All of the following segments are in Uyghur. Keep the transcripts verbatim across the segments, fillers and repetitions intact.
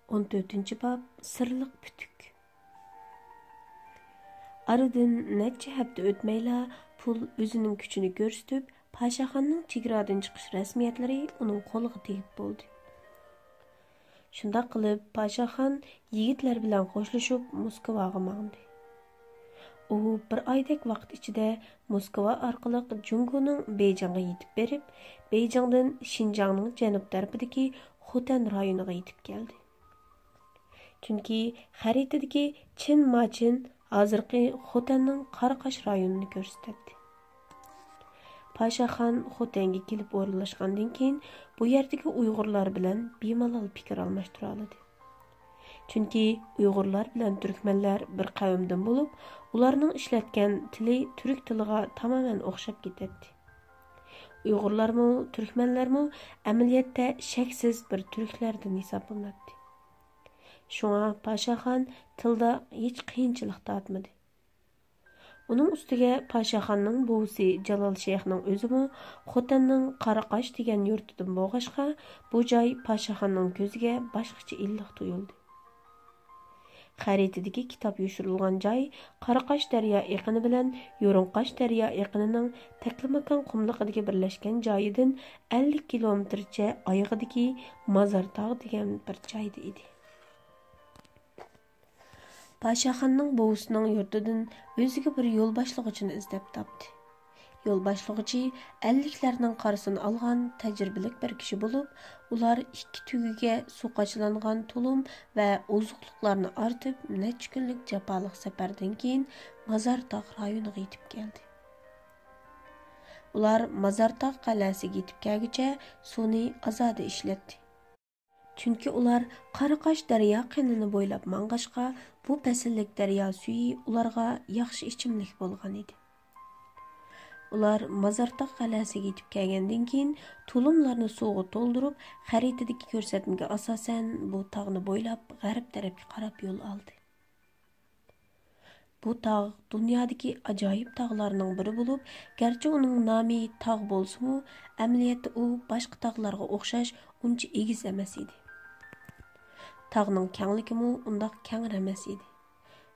ئون تۆتىنچى باب، سىرلىق پۈتۈك. ئارىدىن نەچچە ھەپتە ئۆتمەيلا، پۇل ئۆزىنىڭ كۈچىنى كۆرسىتىپ، پاشاخاننىڭ چېگرادىن چىقىش رەسمىيەتلىرى ئۇنىڭ قولىغا تېگىپ بولدى. شۇنداق قىلىپ، پاشاخان يىگىتلەر بىلەن خوشلىشىپ، موسكۋاغا ماڭدى. ئۇ بىر ئايدەك ۋاقىت ئىچىدە موسكۋا ئارقىلىق جۇڭگونىڭ بېيجىڭغا يېتىپ بېرىپ، بېيجىڭدىن شىنجاڭنىڭ جەنۇب تەرىپىدىكى خوتەن رايونىغا يېتىپ كەلدى. چۈنكى خەرىتىدىكى چىن ماچىن ھازىرقى خوتەننىڭ قاراقاش رايونىنى كۆرسىتەتتى. پاشاخان خوتەنگە كېلىپ ئورۇنلاشقاندىن كېيىن، بۇ يەردىكى ئۇيغۇرلار بىلەن بىمالال پىكىر ئالماشتۇرالىدى. چۈنكى ئۇيغۇرلار بىلەن تۈركمەنلەر بىر قەۋمدىن بولۇپ، ئۇلارنىڭ ئىشلەتكەن تىلى تۈرك تىلىغا تامامەن ئوخشاپ كېتەتتى. ئۇيغۇرلارمۇ، تۈركمەنلەرمۇ ئەمەلىيەتتە شەكسىز بىر تۈركلەردىن ھېسابلىناتتى. شۇڭا پاشاخان تىلدا ھېچ قىيىنچىلىق تارتمىدى. ئۇنىڭ ئۈستىگە پاشاخاننىڭ بوۋىسى جالال شەيخنىڭ ئۆزىمۇ خوتەننىڭ قاراقاش دېگەن يۇرتىدىن بولغاچقا، بۇ جاي پاشاخاننىڭ كۆزىگە باشقىچە ئىللىق تۇيۇلدى. خەرىتىدىكى كىتاب يوشۇرۇلغان جاي قاراقاش دەريا ئېقىنى بىلەن يۇرۇڭقاش دەريا ئېقىنىنىڭ تەكلىماكان قۇملۇقىدىكى بىرلەشكەن جايىدىن ئەللىك كىلومېتىرچە ئايىغىدىكى مازارتاغ دېگەن بىر جايدا ئىدى. پاشاخاننىڭ بوۋىسىنىڭ يۇرتىدىن ئۆزىگە بىر يول باشلىغۇچىنى ئىزدەپ تاپتى. يول باشلىغۇچى ئەللىكلەرنىڭ قارىسىنى ئالغان تەجرىبىلىك بىر كىشى بولۇپ، ئۇلار ئىككى تۈگىگە سۇ قاچىلانغان تۇلۇم ۋە ئوزۇقلۇقلارنى ئارتىپ، نەچچە كۈنلۈك جاپالىق سەپەردىن كېيىن مازارتاغ رايونىغا يېتىپ كەلدى. ئۇلار مازارتاغ قەلئەسىگە يېتىپ كەلگۈچە سۇنى ئازادە ئىشلەتتى. چۈنكى ئۇلار قاراقاش دەريا قېنىنى بويلاپ ماڭغاچقا، بۇ پەسىللىك دەريا سۈيى ئۇلارغا ياخشى ئىچىملىك بولغان ئىدى. ئۇلار مازارتاغ قەلئەسىگە يېتىپ كەلگەندىن كېيىن، تۇلۇملارنى سۇغا تولدۇرۇپ، خەرىتىدىكى كۆرسەتمىگە ئاساسەن، بۇ تاغنى بويلاپ، غەرب تەرەپكە قاراپ يول ئالدى. بۇ تاغ دۇنيادىكى ئاجايىپ تاغلارنىڭ بىرى بولۇپ، گەرچە ئۇنىڭ نامى تاغ بولسىمۇ، ئەمەلىيەتتە ئۇ باشقا تاغلارغا ئوخشاش ئۇنچە ئېگىز ئەمەس ئىدى. تاغنىڭ كەڭلىكىمۇ ئۇنداق كەڭرى ئەمەس ئىدى.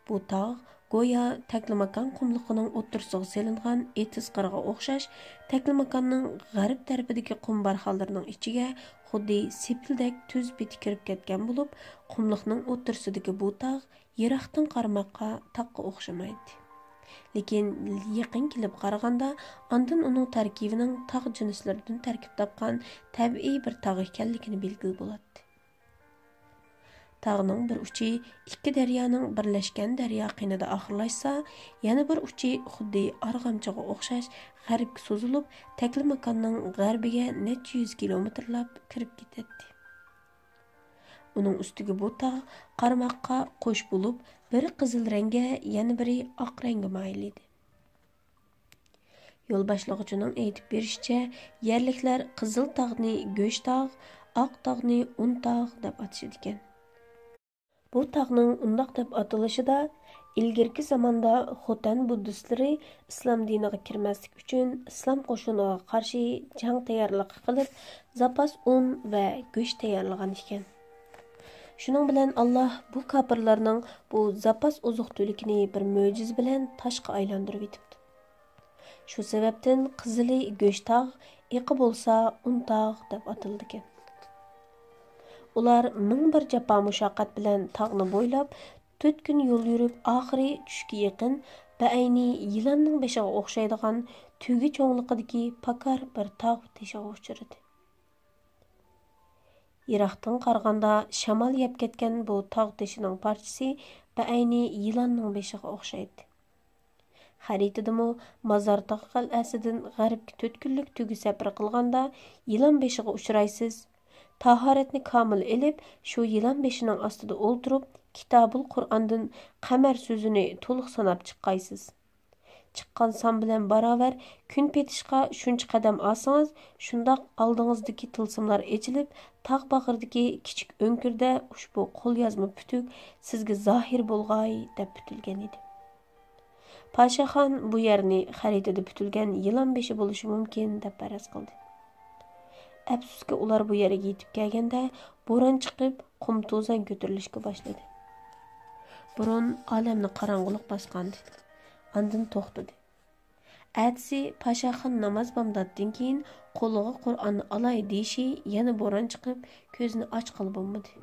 بۇ تاغ گويا تەكلىماكان قۇملۇقىنىڭ ئوتتۇرىسىغا سېلىنغان ئېتىز قىرىغا ئوخشاش، تەكلىماكاننىڭ غەرب تەرىپىدىكى قۇم بارخانلىرىنىڭ ئىچىگە خۇددى سېپىلدەك تۈز پېتى كىرىپ كەتكەن بولۇپ، قۇملۇقنىڭ ئوتتۇرىسىدىكى بۇ تاغ يىراقتىن قارىماققا تاغقا ئوخشىمايتتى. لېكىن يېقىن كېلىپ قارىغاندا، ئاندىن ئۇنىڭ تەركىبىنىڭ تاغ جىنسلىرىدىن تەركىب تاپقان تەبىئىي بىر تاغ ئىكەنلىكىنى بىلگىلى بولاتتى. تاغنىڭ بىر ئۇچى ئىككى دەريانىڭ بىرلەشكەن دەريا قېنىدا ئاخىرلاشسا، يەنە بىر ئۇچى خۇددى ئارغامچىغا ئوخشاش غەربكە سوزۇلۇپ، تەكلىماكاننىڭ غەربىگە نەچچە يۈز كىلومېتىرلاپ كىرىپ كېتەتتى. ئۇنىڭ ئۈستىگە بۇ تاغ قارىماققا قوش بولۇپ، بىرى قىزىل رەڭگە، يەنە بىرى ئاق رەڭگە مايىل ئىدى. يول باشلىغۇچىنىڭ ئېيتىپ بېرىشىچە، يەرلىكلەر قىزىل تاغنى گۆش تاغ، ئاق تاغنى ئۇن تاغ دەپ ئاتىشىدىكەن. بۇ تاغنىڭ ئۇنداق دەپ ئاتىلىشىدا ئىلگىرىكى زاماندا خوتەن بۇددىستلىرى ئىسلام دىنىغا كىرمەسلىك ئۈچۈن ئىسلام قوشۇنىغا قارشى جەڭ تەييارلىقى قىلىپ، زاپاس ئۇن ۋە گۆش تەييارلىغان ئىكەن. شۇنىڭ بىلەن ئاللاھ بۇ كاپىرلارنىڭ بۇ زاپاس ئوزۇق-تۈلۈكىنى بىر مۆجىزە بىلەن تاشقا ئايلاندۇرۇۋېتىپتۇ. شۇ سەۋەبتىن قىزىلى گۆش تاغ، ئېقى بولسا ئۇن تاغ دەپ ئاتىلىدىكەن. ئۇلار مىڭ بىر جاپا-مۇشەققەت بىلەن تاغنى بويلاپ، تۆت كۈن يول يۈرۈپ، ئاخىرى چۈشكە يېقىن بەئەينى يىلاننىڭ بېشىغا ئوخشايدىغان تۆگە چوڭلۇقىدىكى پاكار بىر تاغ تېشىغا ئۇچرىدى. يىراقتىن قارىغاندا، شامال يەپ كەتكەن بۇ تاغ تېشىنىڭ پارچىسى بەئەينى يىلاننىڭ بېشىغا ئوخشايتتى. خەرىتىدىمۇ مازارتاغ قەلئەسىدىن غەربكە تۆت كۈنلۈك تۆگە سەپىرى قىلغاندا يىلان بېشىغا ئۇچرايسىز. تاھارەتنى كامىل ئېلىپ، شۇ يىلان بېشىنىڭ ئاستىدا ئولتۇرۇپ، كىتابۇل قۇرئاندىن قەمەر سۆزىنى تولۇق ساناپ چىققايسىز. چىققان سان بىلەن باراۋەر كۈن پېتىشقا شۇنچە قەدەم ئالسىڭىز، شۇنداق ئالدىڭىزدىكى تىلسىملار ئېچىلىپ، تاغ باغرىدىكى كىچىك ئۆڭكۈردە ئۇشبۇ قوليازما پۈتۈك سىزگە زاھىر بولغاي، دەپ پۈتۈلگەن ئىدى. پاشاخان بۇ يەرنى خەرىتىدە پۈتۈلگەن يىلان بېشى بولۇشى مۇمكىن، دەپ پەرەز قىلدى. ئەپسۇسكى، ئۇلار بۇ يەرگە يېتىپ كەلگەندە، بوران چىقىپ، قۇم توزان كۆتۈرۈلۈشكە باشلىدى. بۇرۇن ئالەمنى قاراڭغۇلۇق باسقانىدى. ئاندىن توختىدى. ئەتىسى پاشاخان ناماز بامداتتىن كېيىن قولىغا قۇرئاننى ئالاي دېيىشى يەنە بوران چىقىپ، كۆزىنى ئاچقىلى بولمىدى.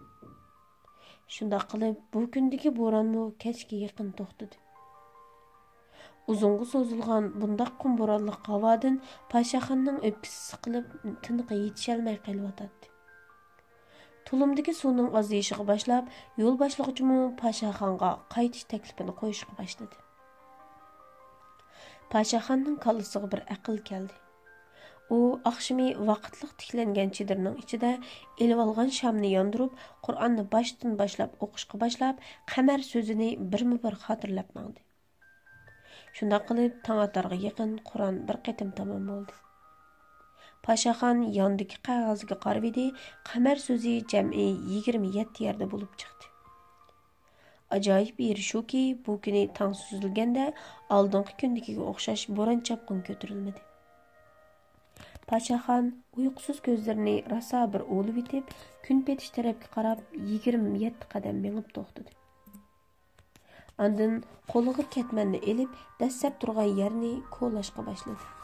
شۇنداق قىلىپ، بۇ كۈندىكى بورانمۇ كەچكە يېقىن توختىدى. ئۇزۇنغا سوزۇلغان بۇنداق قۇم بورانلىق ھاۋادىن پاشاخاننىڭ ئۆپكىسى سىقىلىپ، تىنىقى يېتىشەلمەي قېلىۋاتاتتى. تۇلۇمدىكى سۇنىڭ ئازىيىشىغا باشلاپ، يول باشلىغۇچىمۇ پاشاخانغا قايتىش تەكلىپىنى قويۇشقا باشلىدى. پاشاخاننىڭ كاللىسىغا بىر ئەقىل كەلدى. ئۇ ئاخشىمى ۋاقىتلىق تىكلەنگەن چېدىرنىڭ ئىچىدە ئېلىۋالغان شامنى ياندۇرۇپ، قۇرئاننى باشتىن باشلاپ ئوقۇشقا باشلاپ، قەمەر سۆزىنى بىرمۇ بىر خاتىرىلەپ ماڭدى. شۇنداق قىلىپ، تاڭ ئاتارغا يېقىن قۇرئان بىر قېتىم تامام بولدى. پاشاخان ياندىكى قەغەزگە قارىۋىدى، قەمەر سۆزى جەمئىي يىگىرمە يەتتە يەردە بولۇپ چىقتى. ئاجايىپ يېرى شۇكى، بۇ كۈنى تاڭ سۈزۈلگەندە ئالدىنقى كۈندىكىگە ئوخشاش بوران-چاپقۇن كۆتۈرۈلمىدى. پاشاخان ئۇيقۇسىز كۆزلىرىنى راسا بىر ئۇۋىلىۋېتىپ، كۈن پېتىش تەرەپكە قاراپ يىگىرمە يەتتە قەدەم مېڭىپ توختىدى. ئاندىن قولىغا كەتمەننى ئېلىپ، دەسسەپ تۇرغان يەرنى كولاشقا باشلىدى.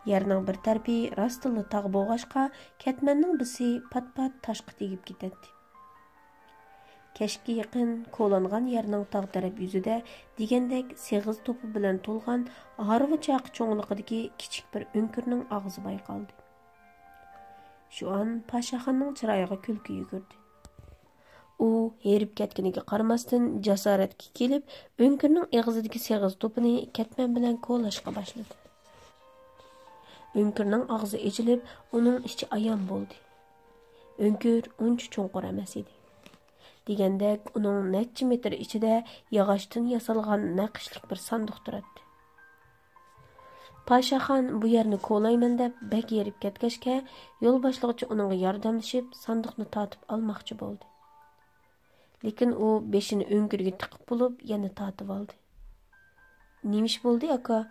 يەرنىڭ بىر تەرىپى راستتىنلا تاغ بولغاچقا، كەتمەننىڭ بىسى پات-پات تاشقا تېگىپ كېتەتتى. كەچكە يېقىن كولانغان يەرنىڭ تاغ تەرەپ يۈزىدە دېگەندەك سېغىز توپا بىلەن تولغان ھارۋا چاقى چوڭلۇقىدىكى كىچىك بىر ئۆڭكۈرنىڭ ئاغزى بايقالدى. شۇ ئان پاشاخاننىڭ چىرايىغا كۈلكە يۈگۈردى. ئۇ ھېرىپ كەتكىنىگە قارىماستىن، جاسارەتكە كېلىپ، ئۆڭكۈرنىڭ ئېغىزىدىكى سېغىز توپىنى كەتمەن بىلەن كولاشقا باشلىدى. ئۆڭكۈرنىڭ ئاغزى ئېچىلىپ، ئۇنىڭ ئىچى ئايان بولدى. ئۆڭكۈر ئۇنچە چوڭقۇر ئەمەس ئىدى. دېگەندەك، ئۇنىڭ نەچچە مېتىر ئىچىدە ياغاچتىن ياسالغان نەقىشلىك بىر ساندۇق تۇراتتى. پاشاخان بۇ يەرنى كولايمەن دەپ بەك ھېرىپ كەتكەچكە، يول باشلىغۇچى ئۇنىڭغا ياردەملىشىپ، ساندۇقنى تارتىپ ئالماقچى بولدى. لېكىن ئۇ بېشىنى ئۆڭكۈرگە تىقىپ بولۇپ، يەنە تارتىۋالدى. «نېمە ئىش بولدى، ئاكا؟»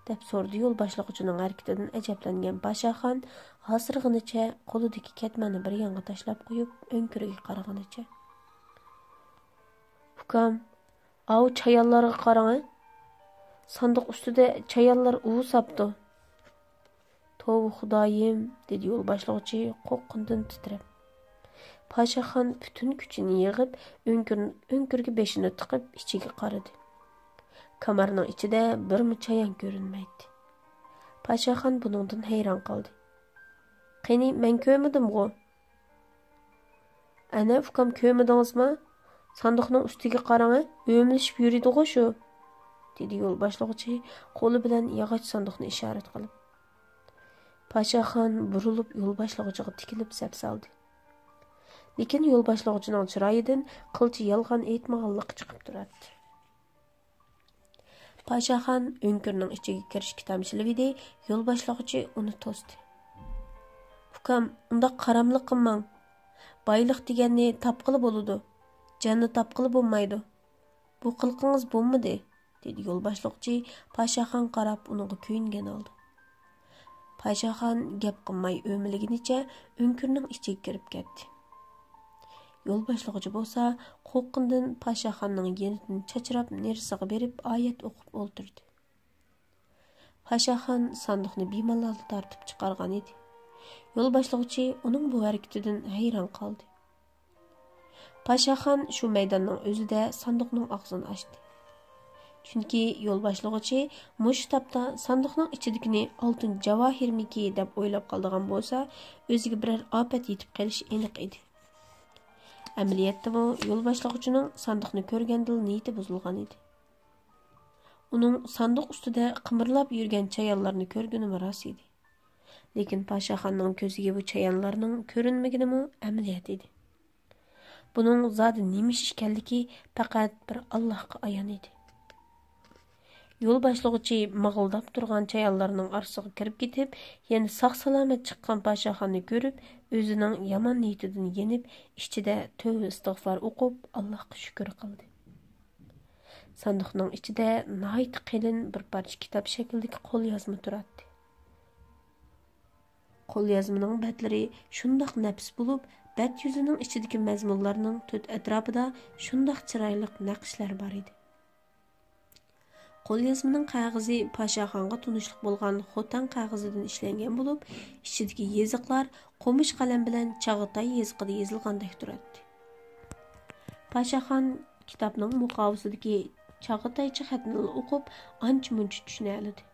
دەپ سورىدى يول باشلىغۇچىنىڭ ھەرىكىتىدىن ئەجەبلەنگەن پاشاخان ھاسىرىغىنىچە قولىدىكى كەتمەننى بىر يانغا تاشلاپ قويۇپ، ئۆڭكۈرگە قارىغىنىچە. «ئۇكام، ئاۋۇ چايانلارغا قاراڭە! ساندۇق ئۈستىدە چايانلار ئۇۋا ساپتۇ.» «توۋا، خۇدايىم!» دېدى يول باشلىغۇچى قورققىنىدىن تىترەپ. پاشاخان پۈتۈن كۈچىنى يىغىپ، ئۆڭكۈر-، ئۆڭكۈرگە بېشىنى تىقىپ، ئىچىگە قارىدى. كامارنىڭ ئىچىدە بىرمۇ چايان كۆرۈنمەيتتى. پاشاخان بۇنىڭدىن ھەيران قالدى. «قېنى، مەن كۆرمىدىمغۇ؟» «ئەنە، ئۇكام، كۆرمىدىڭىزما؟ ساندۇقنىڭ ئۈستىگە قاراڭە، ئۆمىلىشىپ يۈرىدىغۇ شۇ!» دېدى يول باشلىغۇچى قولى بىلەن ياغاچ ساندۇقنى ئىشارەت قىلىپ. پاشاخان بۇرۇلۇپ يول باشلىغۇچىغا تىكىلىپ سەپ سالدى. لېكىن يول باشلىغۇچىنىڭ چىرايىدىن قىلچە يالغان ئېيتمىغانلىقى چىقىپ تۇراتتى. پاشاخان ئۆڭكۈرنىڭ ئىچىگە كىرىشكە تەمشىلىۋىدى، يول باشلىغۇچى ئۇنى توستى. «ئۇكام، ئۇنداق قاراملىق قىلماڭ. بايلىق دېگەننى تاپقىلى بولىدۇ، جاننى تاپقىلى بولمايدۇ. بۇ قىلىقىڭىز بولمىدى.» دېدى يول باشلىغۇچى پاشاخانغا قاراپ ئۇنىڭغا كۆيۈنگەن ھالدا. پاشاخان گەپ قىلماي ئۆمىلىگىنىچە ئۆڭكۈرنىڭ ئىچىگە كىرىپ كەتتى. يول باشلىغۇچى بولسا قورققىنىدىن پاشاخاننىڭ يېنىدىن چاچراپ نېرىسىغا بېرىپ ئايەت ئوقۇپ ئولتۇردى. پاشاخان ساندۇقنى بىمالال تارتىپ چىقارغان ئىدى. يول باشلىغۇچى ئۇنىڭ بۇ ھەرىكىتىدىن ھەيران قالدى. پاشاخان شۇ مەيداننىڭ ئۆزىدە ساندۇقنىڭ ئاغزىنى ئاچتى. چۈنكى يول باشلىغۇچى مۇشۇ تاپتا ساندۇقنىڭ ئىچىدىكىنى ئالتۇن جاۋاھىرمىكى دەپ ئويلاپ قالىدىغان بولسا، ئۆزىگە بىرەر ئاپەت يېتىپ قېلىشى ئېنىق ئىدى. ئەمەلىيەتتىمۇ يول باشلىغۇچىنىڭ ساندۇقنى كۆرگەندىلا نىيىتى بۇزۇلغان ئىدى. ئۇنىڭ ساندۇق ئۈستىدە قىمىرلاپ يۈرگەن چايانلارنى كۆرگىنىمۇ راست ئىدى. لېكىن پاشاخاننىڭ كۆزىگە بۇ چايانلارنىڭ كۆرۈنمىگىنىمۇ ئەمەلىيەت ئىدى. بۇنىڭ زادى نېمە ئىش ئىكەنلىكى پەقەت بىر ئاللاھقا ئايان ئىدى. يول باشلىغۇچى مىغىلداپ تۇرغان چايانلارنىڭ ئارىسىغا كىرىپ كېتىپ، يەنە ساق-سالامەت چىققان پاشاخاننى كۆرۈپ، ئۆزىنىڭ يامان نىيىتىدىن يېنىپ، ئىچىدە تۆۋە ئىستىغفار ئوقۇپ، ئاللاھقا شۈكۈر قىلدى. ساندۇقنىڭ ئىچىدە ناھايىتى قېلىن بىر پارچە كىتاب شەكلىدىكى قوليازما تۇراتتى. قوليازمىنىڭ بەتلىرى شۇنداق نەپىس بولۇپ، بەت يۈزىنىڭ ئىچىدىكى مەزمۇنلارنىڭ تۆت ئەتراپىدا شۇنداق چىرايلىق نەقىشلەر بار ئىدى. قوليازمىنىڭ قەغىزى پاشاخانغا تونۇشلۇق بولغان خوتەن قەغىزىدىن ئىشلەنگەن بولۇپ، ئىچىدىكى يېزىقلار قومۇش قەلەم بىلەن چاغاتاي يېزىقىدا يېزىلغاندەك تۇراتتى. پاشاخان كىتابنىڭ مۇقاۋىسىدىكى چاغاتايچە خەتنىلا ئوقۇپ، ئانچە-مۇنچە چۈشىنەلىدى.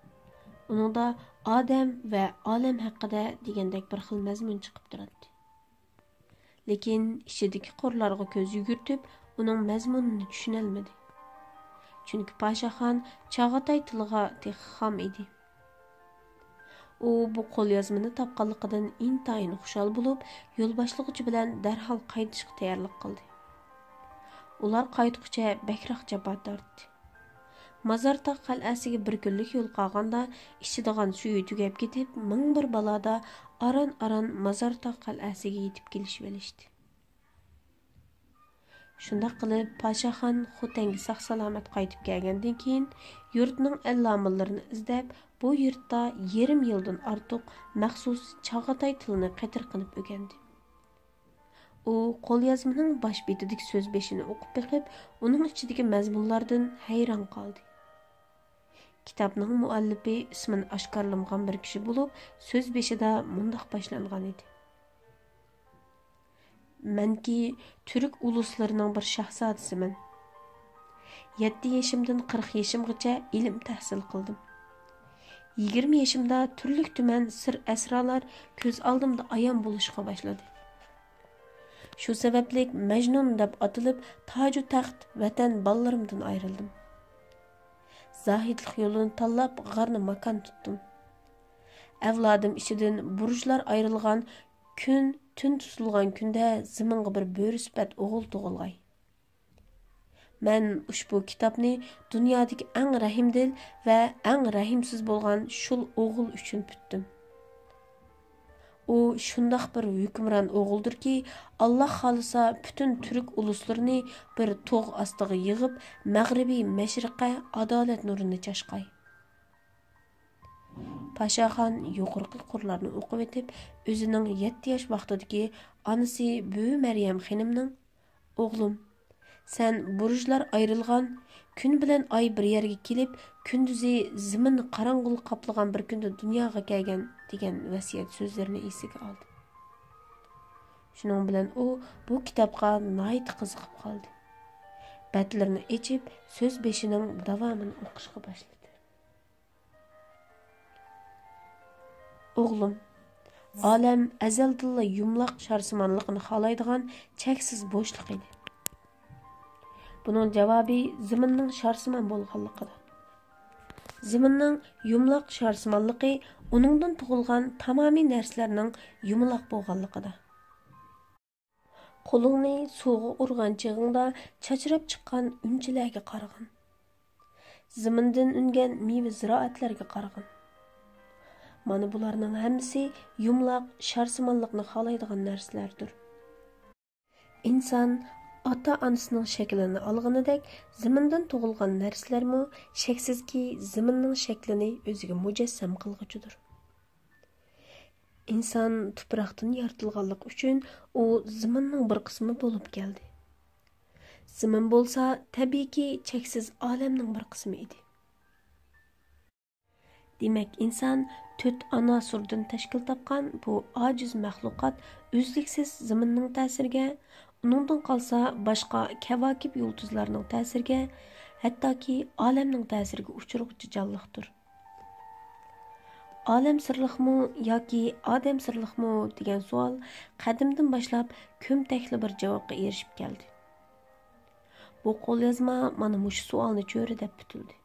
ئۇنىڭدا ئادەم ۋە ئالەم ھەققىدە دېگەندەك بىر خىل مەزمۇن چىقىپ تۇراتتى. لېكىن ئىچىدىكى قۇرلارغا كۆز يۈگۈرتۈپ، ئۇنىڭ مەزمۇنىنى چۈشىنەلمىدى. چۈنكى پاشاخان چاغاتاي تىلىغا تېخى خام ئىدى. ئۇ بۇ قوليازمىنى تاپقانلىقىدىن ئىنتايىن خۇشال بولۇپ، يول باشلىغۇچى بىلەن دەرھال قايتىشقا تەييارلىق قىلدى. ئۇلار قايتقۇچە بەكرەك جاپا تارتتى. مازارتاغ قەلئەسىگە بىر كۈنلۈك يول قالغاندا، ئىچىدىغان سۈيى تۈگەپ كېتىپ، مىڭ بىر بالادا ئاران-ئاران مازارتاغ قەلئەسىگە يېتىپ كېلىشىۋېلىشتى. شۇنداق قىلىپ، پاشاخان خوتەنگە ساق-سالامەت قايتىپ كەلگەندىن كېيىن، يۇرتنىڭ ئەللامىلىرىنى ئىزدەپ، بۇ يۇرتتا يېرىم يىلدىن ئارتۇق مەخسۇس چاغاتاي تىلىنى قېتىرقىنىپ ئۆگەندى. ئۇ قوليازمىنىڭ باش بېتىدىكى سۆز بېشىنى ئوقۇپ بېقىپ، ئۇنىڭ ئىچىدىكى مەزمۇنلاردىن ھەيران قالدى. كىتابنىڭ مۇئەللىپى ئىسمىنى ئاشكارىلىمىغان بىر كىشى بولۇپ، سۆز بېشىدا مۇنداق باشلانغان ئىدى: مەنكى تۈرك ئۇلۇسلىرىنىڭ بىر شاھزادىسىمەن. يەتتە يېشىمدىن قىرىق يېشىمغىچە ئىلىم تەھسىل قىلدىم. يىگىرمە يېشىمدا تۈرلۈك تۈمەن سىر-ئەسرارلار كۆز ئالدىمدا ئايان بولۇشقا باشلىدى. شۇ سەۋەبلىك مەجنۇن دەپ ئاتىلىپ، تاجۇ تەخت ۋەتەن بالىلىرىمدىن ئايرىلدىم. زاھىدلىق يولىنى تاللاپ، غارنى ماكان تۇتتۇم. ئەۋلادىم ئىچىدىن بۇرجلار ئايرىلغان كۈن، تۈن تۇتۇلغان كۈندە زېمىنغا بىر بۆرە سۈپەت ئوغۇل تۇغۇلغاي. مەن ئۇشبۇ كىتابنى دۇنيادىكى ئەڭ رەھىمدىل ۋە ئەڭ رەھىمسىز بولغان شۇل ئوغۇل ئۈچۈن پۈتتۈم. ئۇ شۇنداق بىر ھۆكۈمران ئوغۇلدۇركى، ئاللا خالىسا، پۈتۈن تۈرك ئۇلۇسلىرىنى بىر تۇغ ئاستىغا يىغىپ، مەغرىبىي مەشرىققە ئادالەت نۇرىنى چاچقاي. پاشاخان يۇقىرىقى قۇرلارنى ئوقۇۋېتىپ، ئۆزىنىڭ يەتتە ياش ۋاقتىدىكى ئانىسى بۈۋى مەريەم خېنىمنىڭ «ئوغلۇم، سەن بۇرجلار ئايرىلغان، كۈن بىلەن ئاي بىر يەرگە كېلىپ، كۈندۈزى زېمىننى قاراڭغۇلۇق قاپلىغان بىر كۈندە دۇنياغا كەلگەن» دېگەن ۋەسىيەت سۆزلىرىنى ئېسىگە ئالدى. شۇنىڭ بىلەن ئۇ بۇ كىتابقا ناھايىتى قىزىقىپ قالدى. بەتلىرىنى ئېچىپ، سۆز بېشىنىڭ داۋامىنى ئوقۇشقا باشلىدى. ئوغلۇم، ئالەم ئەزەلدىنلا يۇمىلاق شارسىمانلىقنى خالايدىغان چەكسىز بوشلۇق ئىدى. بۇنىڭ جاۋابى زېمىننىڭ شارسىمان بولغانلىقىدا. زېمىننىڭ يۇمىلاق شارسىمانلىقى ئۇنىڭدىن تۇغۇلغان تامامىي نەرسىلەرنىڭ يۇمىلاق بولغانلىقىدا. قولۇڭنى سۇغا ئۇرغان چېغىڭدا چاچراپ چىققان ئۈنچىلەرگە قارىغىن. زېمىندىن ئۈنگەن مېۋە زىرائەتلەرگە قارىغىن. مانا بۇلارنىڭ ھەممىسى يۇمىلاق، شارسىمانلىقنى خالايدىغان نەرسىلەردۇر. ئىنسان ئاتا-ئانىسىنىڭ شەكلىنى ئالغىنىدەك، زېمىندىن تۇغۇلغان نەرسىلەرمۇ شەكسىزكى زېمىننىڭ شەكلىنى ئۆزىگە مۇجەسسەم قىلغۇچىدۇر. ئىنسان تۇپراقتىن يارىتىلغانلىقى ئۈچۈن ئۇ زېمىننىڭ بىر قىسمى بولۇپ كەلدى. زېمىن بولسا تەبىئىيكى چەكسىز ئالەمنىڭ بىر قىسمى ئىدى. دېمەك، ئىنسان تۆت ئاناسۇردىن تەشكىل تاپقان بۇ ئاجىز مەخلۇقات ئۈزلۈكسىز زېمىننىڭ تەسىرىگە، ئۇنىڭدىن قالسا باشقا كەۋاكىپ يۇلتۇزلارنىڭ تەسىرىگە، ھەتتاكى ئالەمنىڭ تەسىرىگە ئۇچرىغۇچە جانلىقتۇر. ئالەم سىرلىقمۇ ياكى ئادەم سىرلىقمۇ دېگەن سوئال قەدىمدىن باشلاپ كۆمتەكلا بىر جاۋابقا ئېرىشىپ كەلدى. بۇ قوليازما مانا مۇشۇ سوئالنى چۆرىدەپ پۈتۈلدى.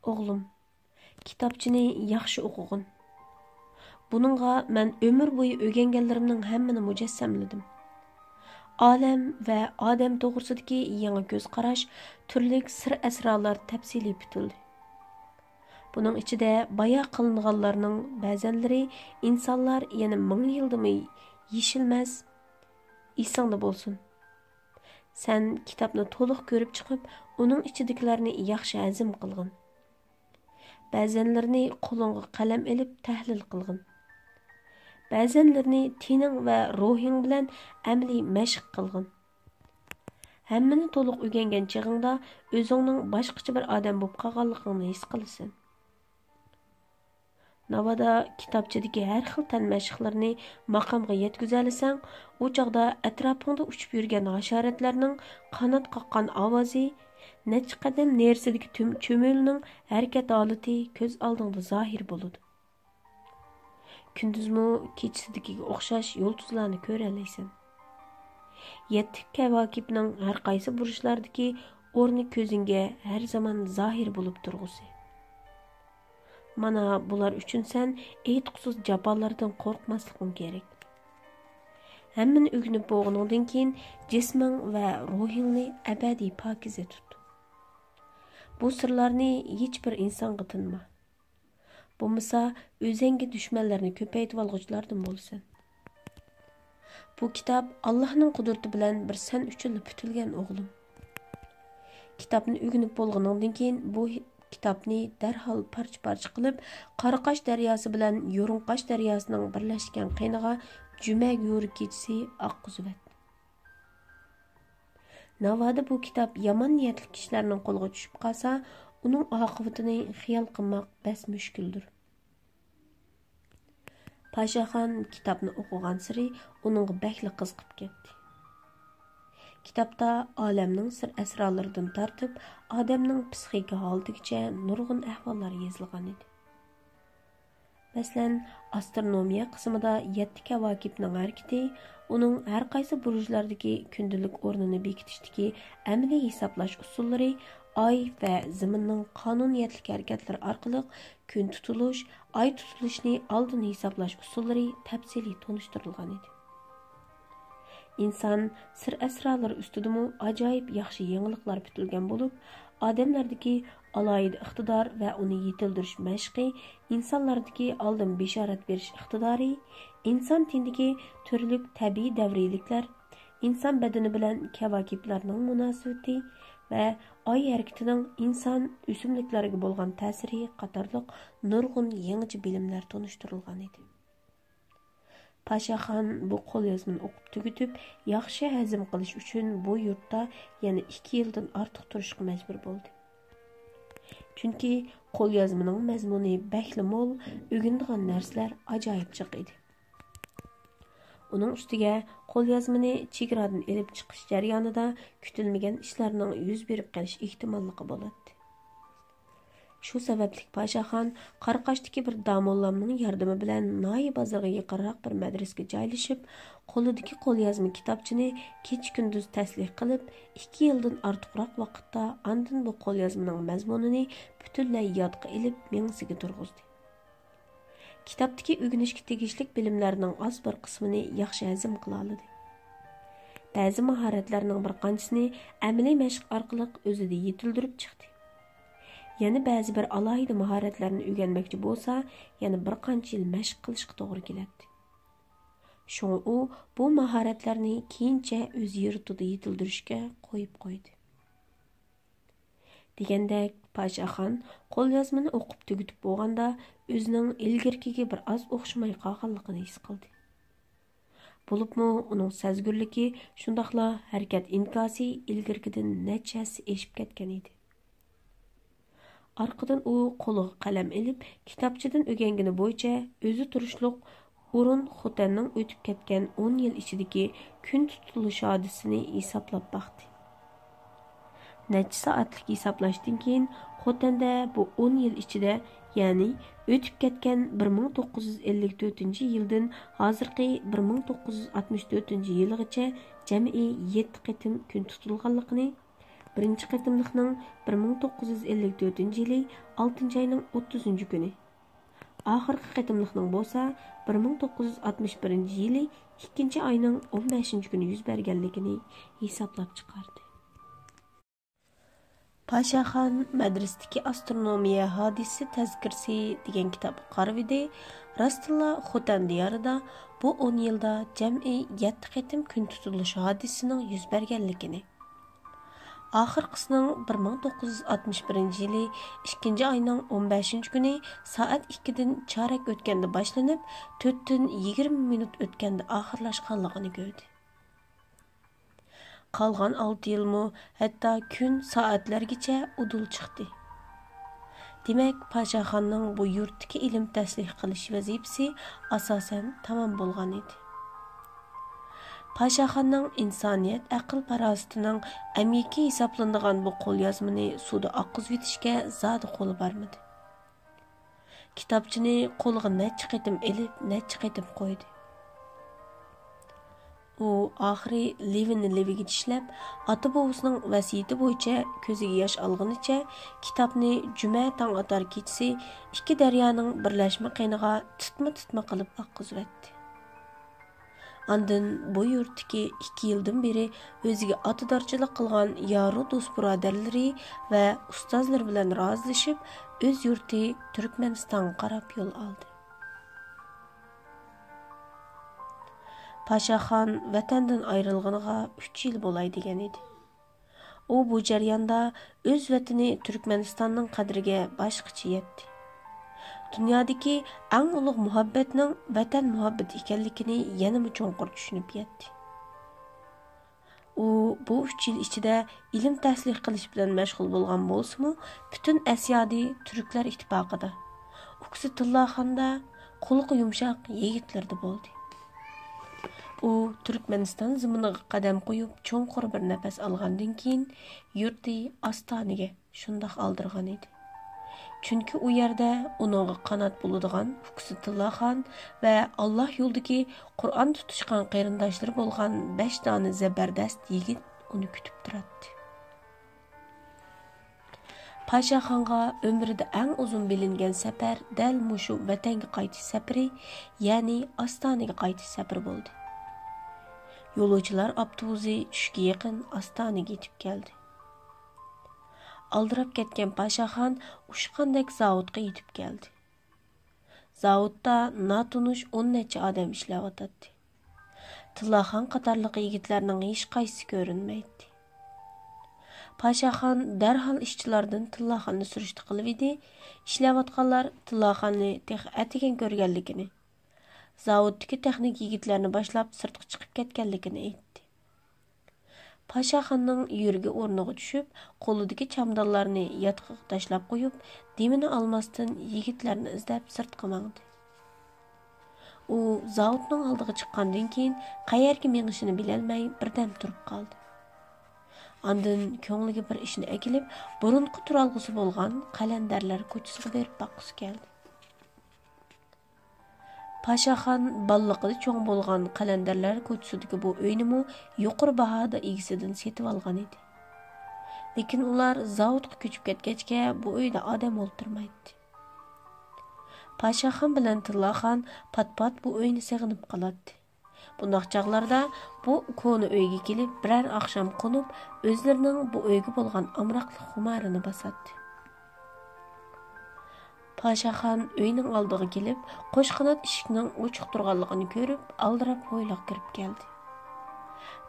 ئوغلۇم، كىتابچىنى ياخشى ئوقۇغىن. بۇنىڭغا مەن ئۆمۈر بويى ئۆگەنگەنلىرىمنىڭ ھەممىنى مۇجەسسەملىدىم. ئالەم ۋە ئادەم توغرىسىدىكى يېڭى كۆز قاراش، تۈرلۈك سىر-ئەسرارلار تەپسىلىي پۈتۈلدى. بۇنىڭ ئىچىدە بايا قىلىنغانلارنىڭ بەزەنلىرى ئىنسانلار يەنە مىڭ يىلدىمۇ يېشىلمەس، ئېسىڭدە بولسۇن. سەن كىتابنى تولۇق كۆرۈپ چىقىپ، ئۇنىڭ ئىچىدىكىلەرنى ياخشى ھەزىم قىلغىن. بەزەنلىرىنى قولۇڭغا قەلەم ئېلىپ تەھلىل قىلغىن. بەزەنلىرىنى تېنىڭ ۋە روھىڭ بىلەن ئەمەلىي مەشىق قىلغىن. ھەممىنى تولۇق ئۆگەنگەن چېغىڭدا ئۆزۈڭنىڭ باشقىچە بىر ئادەم بولۇپ قالغانلىقىڭنى ھېس قىلىسەن. ناۋادا كىتابچىدىكى ھەر خىل تەن مەشىقلىرىنى ماقامغا يەتكۈزەلىسەڭ، ئۇ چاغدا ئەتراپىڭدا ئۇچۇپ يۈرگەن ھاشاراتلارنىڭ قانات قاققان ئاۋازى، نەچچە قەدەم نېرىسىدىكى تۈم چۈمۈلىنىڭ ھەرىكەت ھالىتى كۆز ئالدىڭدا زاھىر بولىدۇ. كۈندۈزمۇ كېچىسىدىكىگە ئوخشاش يۇلتۇزلارنى كۆرەلەيسەن. يەتتە كەۋاكىپنىڭ ھەر قايسى بۇرۇچلاردىكى ئورنى كۆزۈڭگە ھەر زامان زاھىر بولۇپ تۇرغۇسى. مانا بۇلار ئۈچۈن سەن ئېيتقۇسىز جاپالاردىن قورقماسلىقىڭ كېرەك. ھەممىنى ئۆگىنىپ بولغىنىڭدىن كېيىن جىسمىڭ ۋە روھىڭنى ئەبەدىي پاكىزە تۇت. بۇ سىرلارنى ھېچبىر ئىنسانغا تىنما. بولمىسا ئۆزەڭگە دۈشمەنلەرنى كۆپەيتىۋالغۇچىلاردىن بولىسەن. بۇ كىتاب ئاللاھنىڭ قۇدرىتى بىلەن بىر سەن ئۈچۈنلا پۈتۈلگەن، ئوغلۇم. كىتابنى ئۆگىنىپ بولغىنىڭدىن كېيىن بۇ ھې-، كىتابنى دەرھال پارچە-پارچە قىلىپ، قاراقاش دەرياسى بىلەن يۇرۇڭقاش دەرياسىنىڭ بىرلەشكەن قېنىغا جۈمە گۈرى كېچىسى ئاققۇزۇۋەت. ناۋادا بۇ كىتاب يامان نىيەتلىك كىشىلەرنىڭ قولىغا چۈشۈپ قالسا، ئۇنىڭ ئاقىۋىتىنى خىيال قىلماق بەس مۈشكۈلدۇر. پاشاخان كىتابنى ئوقۇغانسېرى ئۇنىڭغا بەكلا قىزىقىپ كەتتى. كىتابتا ئالەمنىڭ سىر-ئەسرارلىرىدىن تارتىپ، ئادەمنىڭ پسىخىكا ھالىتىگىچە نۇرغۇن ئەھۋاللار يېزىلغانىدى. مەسىلەن، ئاسترونومىيە قىسمىدا يەتتە كەۋاكىپنىڭ ھەرىكىتى، ئۇنىڭ ھەر قايسى بۇرۇجلاردىكى كۈندىلىك ئورنىنى بېكىتىشتىكى ئەمەلىي ھېسابلاش ئۇسۇللىرى، ئاي ۋە زېمىننىڭ قانۇنىيەتلىك ھەرىكەتلىرى ئارقىلىق كۈن تۇتۇلۇش، ئاي تۇتۇلۇشنى ئالدىن ھېسابلاش ئۇسۇللىرى تەپسىلىي تونۇشتۇرۇلغانىدى. ئىنسان سىر-ئەسرارلىرى ئۈستىدىمۇ ئاجايىپ ياخشى يېڭىلىقلار پۈتۈلگەن بولۇپ، ئادەملەردىكى ئالاھىدە ئىقتىدار ۋە ئۇنى يېتىلدۈرۈش مەشقى، ئىنسانلاردىكى ئالدىن بېشارەت بېرىش ئىقتىدارى، ئىنسان تېنىدىكى تۈرلۈك تەبىئىي دەۋرىيلىكلەر، ئىنسان بەدىنى بىلەن كەۋاكىپلارنىڭ مۇناسىۋىتى ۋە ئاي ھەرىكىتىنىڭ ئىنسان، ئۆسۈملۈكلەرگە بولغان تەسىرى قاتارلىق نۇرغۇن يېڭىچە بىلىملەر تونۇشتۇرۇلغانىدى. پاشاخان بۇ قوليازمىنى ئوقۇپ تۈگىتىپ، ياخشى ھەزىم قىلىش ئۈچۈن بۇ يۇرتتا يەنە ئىككى يىلدىن ئارتۇق تۇرۇشقا مەجبۇر بولدى. چۈنكى قوليازمىنىڭ مەزمۇنى بەكلا مول، ئۆگىنىدىغان نەرسىلەر ئاجايىپ جىق ئىدى. ئۇنىڭ ئۈستىگە قوليازمىنى چېگرادىن ئېلىپ چىقىش جەريانىدا كۈتۈلمىگەن ئىشلارنىڭ يۈز بېرىپ قېلىش ئېھتىماللىقى بولاتتى. شۇ سەۋەبلىك پاشاخان قاراقاشتىكى بىر داموللامنىڭ ياردىمى بىلەن ناھىيە بازىرىغا يېقىنراق بىر مەدرىسىگە جايلىشىپ، قولىدىكى قوليازما كىتابچىنى كېچە-كۈندۈز تەسلىك قىلىپ، ئىككى يىلدىن ئارتۇقراق ۋاقىتتا ئاندىن بۇ قوليازمىنىڭ مەزمۇنىنى پۈتۈنلەي يادقا ئېلىپ، مېڭىسىگە تۇرغۇزدى. كىتابتىكى ئۆگىنىشكە تېگىشلىك بىلىملەرنىڭ ئاز بىر قىسمىنى ياخشى ھەزىم قىلالىدى. بەزى ماھارەتلەرنىڭ بىر قانچىسىنى ئەمەلىي مەشىق ئارقىلىق ئۆزىدە يېتىلدۈرۈپ چىقتى. يەنە بەزى بىر ئالاھىدە ماھارەتلەرنى ئۆگەنمەكچى بولسا، يەنە بىر قانچە يىل مەشىق قىلىشقا توغرا كېلەتتى. شۇڭا ئۇ بۇ ماھارەتلەرنى كېيىنچە ئۆز يۇرتىدا يېتىلدۈرۈشكە قويۇپ قويدى. دېگەندەك، پاشاخان قوليازمىنى ئوقۇپ تۈگىتىپ بولغاندا، ئۆزىنىڭ ئىلگىرىكىگە بىر ئاز ئوخشىماي قالغانلىقىنى ھېس قىلدى. بولۇپمۇ ئۇنىڭ سەزگۈرلۈكى، شۇنداقلا ھەرىكەت ئىنكاسى ئىلگىرىكىدىن نەچچە ھەسسە ئېشىپ كەتكەن ئىدى. ئارقىدىن ئۇ قولىغا قەلەم ئېلىپ، كىتابچىدىن ئۆگەنگىنى بويىچە ئۆزى تۇرۇشلۇق ھۇرۇن خوتەننىڭ ئۆتۈپ كەتكەن ئون يىل ئىچىدىكى كۈن تۇتۇلۇش ھادىسىسىنى ھېسابلاپ باقتى. نەچچە سائەتلىك ھېسابلاشتىن كېيىن، خوتەندە بۇ ئون يىل ئىچىدە، يەنى ئۆتۈپ كەتكەن بىر مىڭ توققۇز يۈز ئەللىك تۆتىنچى يىلدىن ھازىرقى بىر مىڭ توققۇز يۈز ئاتمىش تۆتىنچى يىلغىچە جەمئىي يەتتە قېتىم كۈن تۇتۇلغانلىقىنى، بىرىنچى قېتىملىقنىڭ بىر مىڭ توققۇز يۈز ئەللىك تۆتىنچى يىلى ئالتىنچى ئاينىڭ ئوتتۇزىنچى كۈنى، ئاخىرقى قېتىملىقنىڭ بولسا بىر مىڭ توققۇز يۈز ئاتمىش بىرىنچى يىلى ئىككىنچى ئاينىڭ ئون بەشىنچى كۈنى يۈز بەرگەنلىكىنى ھېسابلاپ چىقاردى. پاشاخان مەدرىسىدىكى ئاسترونومىيە ھادىسىسى تەزكىرىسى دېگەن كىتابقا قارىۋىدى، راستتىنلا خوتەن دىيارىدا بۇ ئون يىلدا جەمئىي يەتتە قېتىم كۈن تۇتۇلۇش ھادىسىسىنىڭ يۈز بەرگەنلىكىنى. ئاخىرقىسىنىڭ بىر مىڭ توققۇز يۈز ئاتمىش بىرىنچى يىلى ئىككىنچى ئاينىڭ ئون بەشىنچى كۈنى سائەت ئىككىدىن چارەك ئۆتكەندە باشلىنىپ، تۆتتىن يىگىرمە مىنۇت ئۆتكەندە ئاخىرلاشقانلىقىنى كۆردى. قالغان ئالتە يىلمۇ ھەتتا كۈن سائەتلەرگىچە ئۇدۇل چىقتى. دېمەك، پاشاخاننىڭ بۇ يۇرتتىكى ئىلىم تەسلىھ قىلىش ۋەزىپىسى ئاساسەن تامام بولغان ئىدى. پاشاخاننىڭ ئىنسانىيەت ئەقىل-پاراسىتىنىڭ ئەمگىكى ھېسابلىنىدىغان بۇ قوليازمىنى سۇدا ئاققۇزۇۋېتىشكە زادى قولى بارمىدى. كىتابچىنى قولىغا نەچچە قېتىم ئېلىپ، نەچچە قېتىم قويدى. ئۇ ئاخىرى لېۋىنى لېۋىگە چىشلەپ، ئاتا-بوۋىسىنىڭ ۋەسىيىتى بويىچە كۆزىگە ياش ئالغىنىچە كىتابنى جۈمە تاڭ ئاتار كېچىسى ئىككى دەريانىڭ بىرلەشمە قېنىغا تىتما-تىتما قىلىپ ئاققۇزۇۋەتتى. ئاندىن بۇ يۇرتتىكى ئىككى يىلدىن بېرى ئۆزىگە ئاتىدارچىلىق قىلغان يارۇ دوست-بۇرادەرلىرى ۋە ئۇستازلىرى بىلەن رازىلىشىپ، ئۆز يۇرتى تۈركمەنىستانغا قاراپ يول ئالدى. پاشاخان ۋەتەندىن ئايرىلغىنىغا ئۈچ يىل بولاي دېگەن ئىدى. ئۇ بۇ جەرياندا ئۆز ۋەتىنى تۈركمەنىستاننىڭ قەدرىگە باشقىچە يەتتى. دۇنيادىكى ئەڭ ئۇلۇغ مۇھەببەتنىڭ ۋەتەن مۇھەببىتى ئىكەنلىكىنى يەنىمۇ چوڭقۇر چۈشىنىپ يەتتى. ئۇ بۇ ئۈچ يىل ئىچىدە ئىلىم تەسلىھ قىلىش بىلەن مەشغۇل بولغان بولسىمۇ، پۈتۈن ئەسيادى تۈركلەر ئىتتىپاقىدا، ئۇكىسى تىللاخاندا، قۇلىقى يۇمشاق يىگىتلىرىدە بولدى. ئۇ تۈركمەنىستان زېمىنىغا قەدەم قويۇپ، چوڭقۇر بىر نەپەس ئالغاندىن كېيىن، يۇرتى ئاستانىگە شۇنداق ئالدىرىغان ئىدى. چۈنكى ئۇ يەردە ئۇنىڭغا قانات بولىدىغان ئۇكىسى تىللاخان ۋە ئاللا يولىدىكى قۇرئان تۇتۇشقان قېرىنداشلىرى بولغان بەش دانە زەبەردەست يىگىت ئۇنى كۈتۈپ تۇراتتى. پاشاخانغا ئۆمرىدە ئەڭ ئۇزۇن بىلىنگەن سەپەر دەل مۇشۇ ۋەتەنگە قايتىش سەپىرى، يەنى ئاستانىگە قايتىش سەپىرى بولدى. يولۇچىلار ئاپتوبۇسى چۈشكە يېقىن ئاستانىگە يېتىپ كەلدى. ئالدىراپ كەتكەن پاشاخان ئۇچقاندەك زاۋۇتقا يېتىپ كەلدى. زاۋۇتتا ناتونۇش ئون نەچچە ئادەم ئىشلەۋاتاتتى. تىللاخان قاتارلىق يىگىتلەرنىڭ ھېچقايسىسى كۆرۈنمەيتتى. پاشاخان دەرھال ئىشچىلاردىن تىللاخاننى سۈرۈشتە قىلىۋىدى، ئىشلەۋاتقانلار تىللاخاننى تېخى ئەتىگەن كۆرگەنلىكىنى، زاۋۇتتىكى تېخنىك يىگىتلەرنى باشلاپ سىرتقا چىقىپ كەتكەنلىكىنى ئېيتتى. پاشاخاننىڭ يۈرىكى ئورنىغا چۈشۈپ، قولىدىكى چامدانلارنى ياتىقىغا تاشلاپ قويۇپ، دېمىنى ئالماستىن يىگىتلەرنى ئىزدەپ سىرتقا ماڭدى. ئۇ زاۋۇتنىڭ ئالدىغا چىققاندىن كېيىن، قەيەرگە مېڭىشىنى بىلەلمەي بىردەم تۇرۇپ قالدى. ئاندىن كۆڭلىگە بىر ئىشنى ئەكېلىپ، بۇرۇنقى تۇرالغۇسى بولغان قەلەندەرلەر كوچىسىغا بېرىپ باققۇسى كەلدى. پاشاخان بالىلىقىدا چوڭ بولغان قەلەندەرلەر كوچىسىدىكى بۇ ئۆينىمۇ يۇقىرى باھادا ئىگىسىدىن سېتىۋالغان ئىدى. لېكىن ئۇلار زاۋۇتقا كۆچۈپ كەتكەچكە، بۇ ئۆيدە ئادەم ئولتۇرمايتتى. پاشاخان بىلەن تىللاخان پات-پات بۇ ئۆينى سېغىنىپ قالاتتى. بۇنداق چاغلاردا بۇ كونا ئۆيگە كېلىپ، بىرەر ئاخشام قونۇپ، ئۆزلىرىنىڭ بۇ ئۆيگە بولغان ئامراقلىق خۇمارىنى باساتتى. پاشاخان ئۆينىڭ ئالدىغا كېلىپ، قوش قانات ئىشىكنىڭ ئوچۇق تۇرغانلىقىنى كۆرۈپ، ئالدىراپ ھويلىغا كىرىپ كەلدى.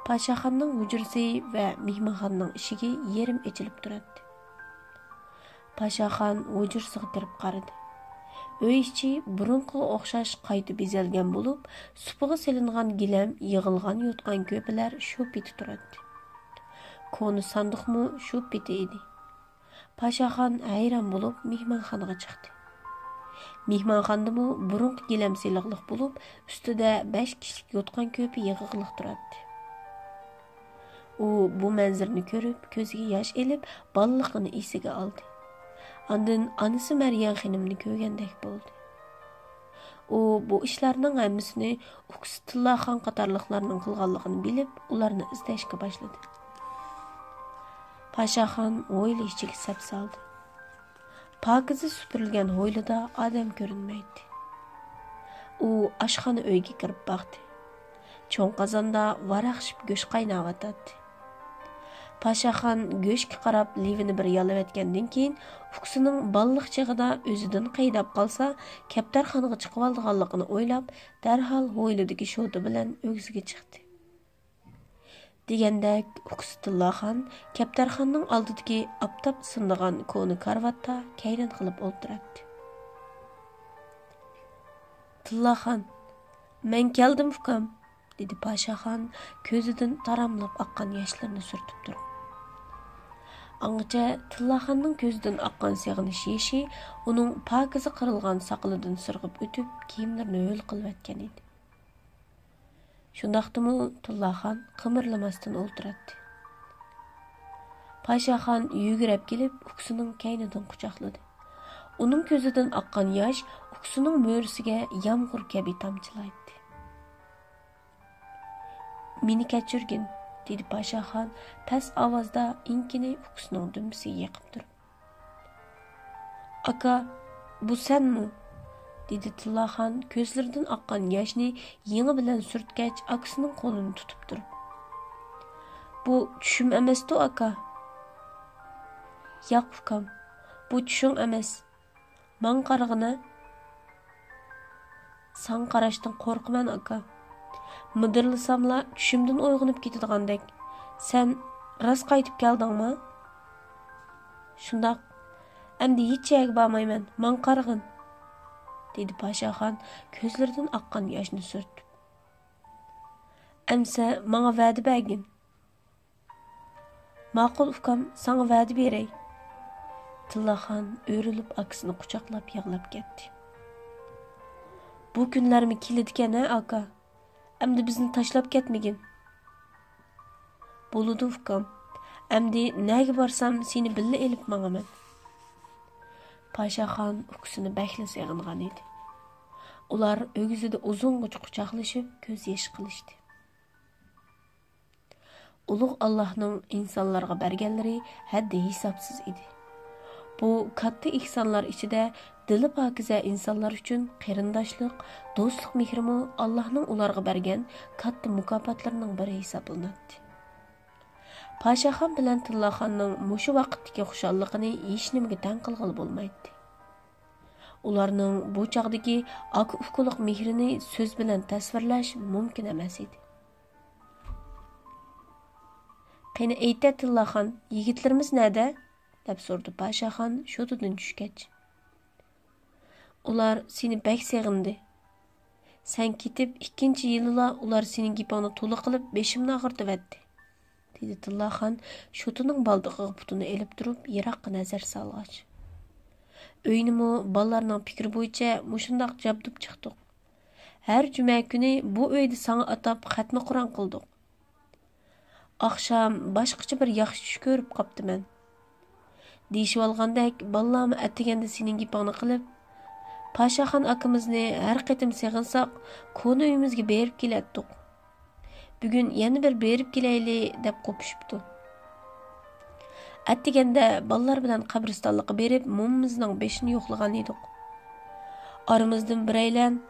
پاشاخاننىڭ ھۇجرىسى ۋە مېھمانخانىنىڭ ئىشىكى يېرىم ئېچىلىپ تۇراتتى. پاشاخان ھۇجرىسىغا كىرىپ قارىدى. ئۆي ئىچى بۇرۇنقىغا ئوخشاش قايتا بېزەلگەن بولۇپ، سۇپىغا سېلىنغان گىلەم، يىغىلغان يوتقان-كۆپىلەر شۇ پېتى تۇراتتى. كونا ساندۇقمۇ شۇ پېتى ئىدى. پاشاخان ھەيران بولۇپ مېھمانخانىغا چىقتى. مېھمانخانىدىمۇ بۇرۇنقى گىلەم سېلىقلىق بولۇپ، ئۈستىدە بەش كىشىلىك يوتقان-كۆپى يىغىقلىق تۇراتتى. ئۇ بۇ مەنزىرىنى كۆرۈپ، كۆزىگە ياش ئېلىپ، بالىلىقىنى ئېسىگە ئالدى. ئاندىن ئانىسى مەريەم خېنىمنى كۆرگەندەك بولدى. ئۇ بۇ ئىشلارنىڭ ھەممىسىنى ئۇكىسى تىللاخان قاتارلىقلارنىڭ قىلغانلىقىنى بىلىپ، ئۇلارنى ئىزدەشكە باشلىدى. پاشاخان ھويلا ئىچىگە سەپ سالدى. پاكىزە سۈپۈرۈلگەن ھويلىدا ئادەم كۆرۈنمەيتتى. ئۇ ئاشخانا ئۆيگە كىرىپ باقتى. چوڭ قازاندا ۋاراقشىپ گۆش قايناۋاتاتتى. پاشاخان گۆشكە قاراپ لېۋىنى بىر يالىۋەتكەندىن كېيىن، ئۇكىسىنىڭ بالىلىق چېغىدا ئۆزىدىن قېيىداپ قالسا، كەپتەرخانىغا چىقىۋالىدىغانلىقىنى ئويلاپ، دەرھال ھويلىدىكى شوتا بىلەن ئۆگزىگە چىقتى. دېگەندەك ئۇكىسى تىللاخان كەپتەرخانىنىڭ ئالدىدىكى ئاپتاپ سىنىدىغان كونا كارىۋاتتا كەينىنى قىلىپ ئولتۇراتتى. تىللاخان، مەن كەلدىم، ئۇكام، دېدى پاشاخان كۆزىدىن تاراملاپ ئاققان ياشلىرىنى سۈرتۈپ تۇرۇپ. ئاڭغىچە تىللاخاننىڭ كۆزىدىن ئاققان سېغىنىش يېشى ئۇنىڭ پاكىزە قىرىلغان ساقىلىدىن سىرغىپ ئۆتۈپ، كىيىملىرىنى ھۆل قىلىۋەتكەن ئىدى. شۇنداقتىمۇ تىللاخان قىمىرلىماستىن ئولتۇراتتى. پاشاخان يۈگۈرۈپ كېلىپ، ئۇكىسىنىڭ كەينىدىن قۇچاقلىدى. ئۇنىڭ كۆزىدىن ئاققان ياش ئۇكىسىنىڭ مۈرىسىگە يامغۇر كەبى تامچىلايتتى. مېنى كەچۈرگىن، دېدى پاشاخان پەس ئاۋازدا ئېڭىكىنى ئۇكىسىنىڭ دۈمبىسىگە يېقىپ تۇرۇپ. ئاكا، بۇ سەنمۇ؟ دېدى تىللاخان كۆزلىرىدىن ئاققان ياشنى يېڭى بىلەن سۈرتكەچ، ئاكىسىنىڭ قولىنى تۇتۇپ تۇرۇپ. بۇ چۈشۈم ئەمەستۇ، ئاكا؟ ياق، ئۇكام، بۇ چۈشۈڭ ئەمەس. ماڭا قارىغىنا. ساڭا قاراشتىن قورقىمەن، ئاكا. مىدىرلىساملا چۈشۈمدىن ئويغىنىپ كېتىدىغاندەك. سەن راست قايتىپ كەلدىڭمۇ؟ شۇنداق. ئەمدى ھېچ يەرگە بارمايمەن، ماڭا قارىغىن، دېدى پاشاخان كۆزلىرىدىن ئاققان ياشنى سۈرتۈپ. ئەمسە ماڭا ۋەدە بەرگىن. ماقۇل ئۇكام، ساڭا ۋەدە بېرەي. تىللاخان ئۆرۈلۈپ ئاكىسىنى قۇچاقلاپ يىغلاپ كەتتى. بۇ كۈنلەرمۇ كېلىدىكەن ھە، ئاكا؟ ئەمدى بىزنى تاشلاپ كەتمىگىن. بولىدۇ ئۇكام. ئەمدى نەگە بارسام سېنى بىللە ئېلىپ ماڭىمەن. پاشاخان ئۇكىسىنى بەكلا سېغىنغان ئىدى. ئۇلار ئۆگزىدە ئۇزۇنغىچە قۇچاقلىشىپ كۆز يېشى قىلىشتى. ئۇلۇغ ئاللاھنىڭ ئىنسانلارغا بەرگەنلىرى ھەددى ھېسابسىز ئىدى. بۇ كاتتا ئېھسانلار ئىچىدە دىلى پاكىزە ئىنسانلار ئۈچۈن قېرىنداشلىق، دوستلۇق مېھرىمۇ ئاللاھنىڭ ئۇلارغا بەرگەن كاتتا مۇكاپاتلىرىنىڭ بىرى ھېسابلىناتتى. پاشاخان بىلەن تىللاخاننىڭ مۇشۇ ۋاقىتتىكى خۇشاللىقىنى ھېچنېمىگە تەڭ قىلغىلى بولمايتتى. ئۇلارنىڭ بۇ چاغدىكى ئاكا-ئۇكىلىق مېھرىنى سۆز بىلەن تەسۋىرلەش مۇمكىن ئەمەس ئىدى. قېنى ئېيتە، تىللاخان، يىگىتلىرىمىز نەدە؟ دەپ سورىدى پاشاخان شوتىدىن چۈشكەچ. ئۇلار سېنى بەك سېغىندى. سەن كېتىپ ئىككىنچى يىلىلا ئۇلار سېنىڭ گېپىڭنى تولا قىلىپ بېشىمنى ئاغرىتىۋەتتى، دېدى تىللاخان شوتىنىڭ بالدىقىغا پۇتىنى ئېلىپ تۇرۇپ يىراققا نەزەر سالغاچ. ئۆينىمۇ بالىلارنىڭ پىكرى بويىچە مۇشۇنداق جابدۇپ چىقتۇق. ھەر جۈمە كۈنى بۇ ئۆيدە ساڭا ئاتاپ خەتمە قۇرئان قىلدۇق. ئاخشام باشقىچە بىر ياخشى چۈش كۆرۈپ قاپتىمەن. دېيىشىۋالغاندەك بالىلارمۇ ئەتىگەندە سېنىڭ گېپىڭنى قىلىپ، پاشاخان ئاكىمىزنى ھەر قېتىم سېغىنساق، كونا ئۆيىمىزگە بېرىپ كېلەتتۇق. بۈگۈن يەنە بىر بېرىپ كېلەيلى، دەپ قوپۇشۇپتۇ. ئەتىگەندە بالىلار بىلەن قەبرىستانلىققا بېرىپ، مومىمىزنىڭ بېشىنى يوقلىغان ئىدۇق. ئارىمىزدىن بىرەيلەن،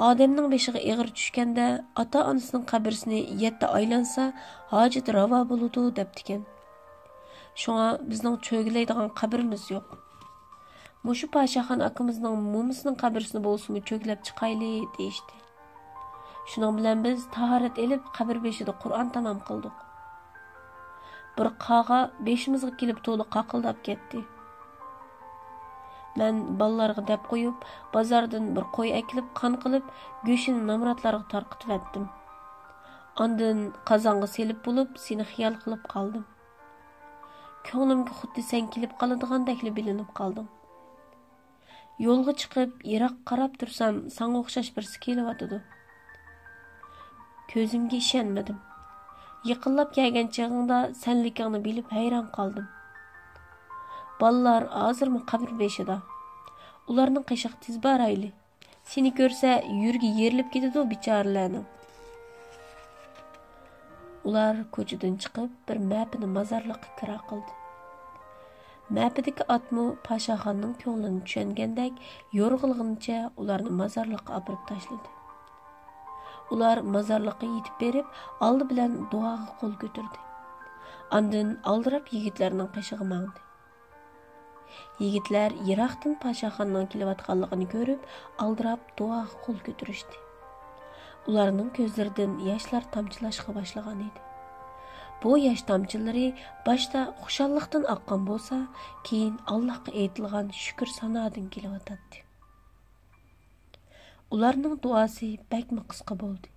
ئادەمنىڭ بېشىغا ئېغىر چۈشكەندە، ئاتا-ئانىسىنىڭ قەبرىسىنى يەتتە ئايلانسا، ھاجىتى راۋا بولىدۇ، دەپتىكەن. شۇڭا بىزنىڭ چۆگىلەيدىغان قەبرىمىز يوق. مۇشۇ پاشاخان ئاكىمىزنىڭ مومىسىنىڭ قەبرىسىنى بولسىمۇ چۆگىلەپ چىقايلى، دېيىشتى. شۇنىڭ بىلەن بىز تاھارەت ئېلىپ، قەبرە بېشىدا قۇرئان تامام قىلدۇق. بىر قاغا بېشىمىزغا كېلىپ تولا قاقىلداپ كەتتى. مەن بالىلارغا دەپ قويۇپ، بازاردىن بىر قوي ئەكېلىپ، قان قىلىپ، گۆشىنى نامراتلارغا تارقىتىۋەتتىم. ئاندىن قازانغا سېلىپ بولۇپ، سېنى خىيال قىلىپ قالدىم. كۆڭلۈمگە خۇددى سەن كېلىپ قالىدىغاندەكلا بىلىنىپ قالدىڭ. يولغا چىقىپ، يىراققا قاراپ تۇرسام، ساڭا ئوخشاش بىرسى كېلىۋاتىدۇ. كۆزۈمگە ئىشەنمىدىم. يېقىنلاپ كەلگەن چېغىڭدا سەنلىكىڭنى بىلىپ ھەيران قالدىم. بالىلار ھازىرمۇ قەبرە بېشىدا. ئۇلارنىڭ قېشىغا تېز بارايلى. سېنى كۆرسە، يۈرىكى يېرىلىپ كېتىدۇ بىچارىلەرنىڭ. ئۇلار كوچىدىن چىقىپ، بىر مەپىنى مازارلىققا كىرا قىلدى. مەپىدىكى ئاتمۇ پاشاخاننىڭ كۆڭلىنى چۈشەنگەندەك، يورغىلىغىنىچە ئۇلارنى مازارلىققا ئاپىرىپ تاشلىدى. ئۇلار مازارلىققا يېتىپ بېرىپ، ئالدى بىلەن دۇئاغا قول كۆتۈردى. ئاندىن ئالدىراپ يىگىتلەرنىڭ قېشىغا ماڭدى. يىگىتلەر يىراقتىن پاشاخاننىڭ كېلىۋاتقانلىقىنى كۆرۈپ، ئالدىراپ دۇئاغا قول كۆتۈرۈشتى. ئۇلارنىڭ كۆزلىرىدىن ياشلار تامچىلاشقا باشلىغان ئىدى. بۇ ياش تامچىلىرى باشتا خۇشاللىقتىن ئاققان بولسا، كېيىن ئاللاھقا ئېيتىلغان شۈكۈر سانادىن كېلىۋاتاتتى. ئۇلارنىڭ دۇئاسى بەكمۇ قىسقا بولدى.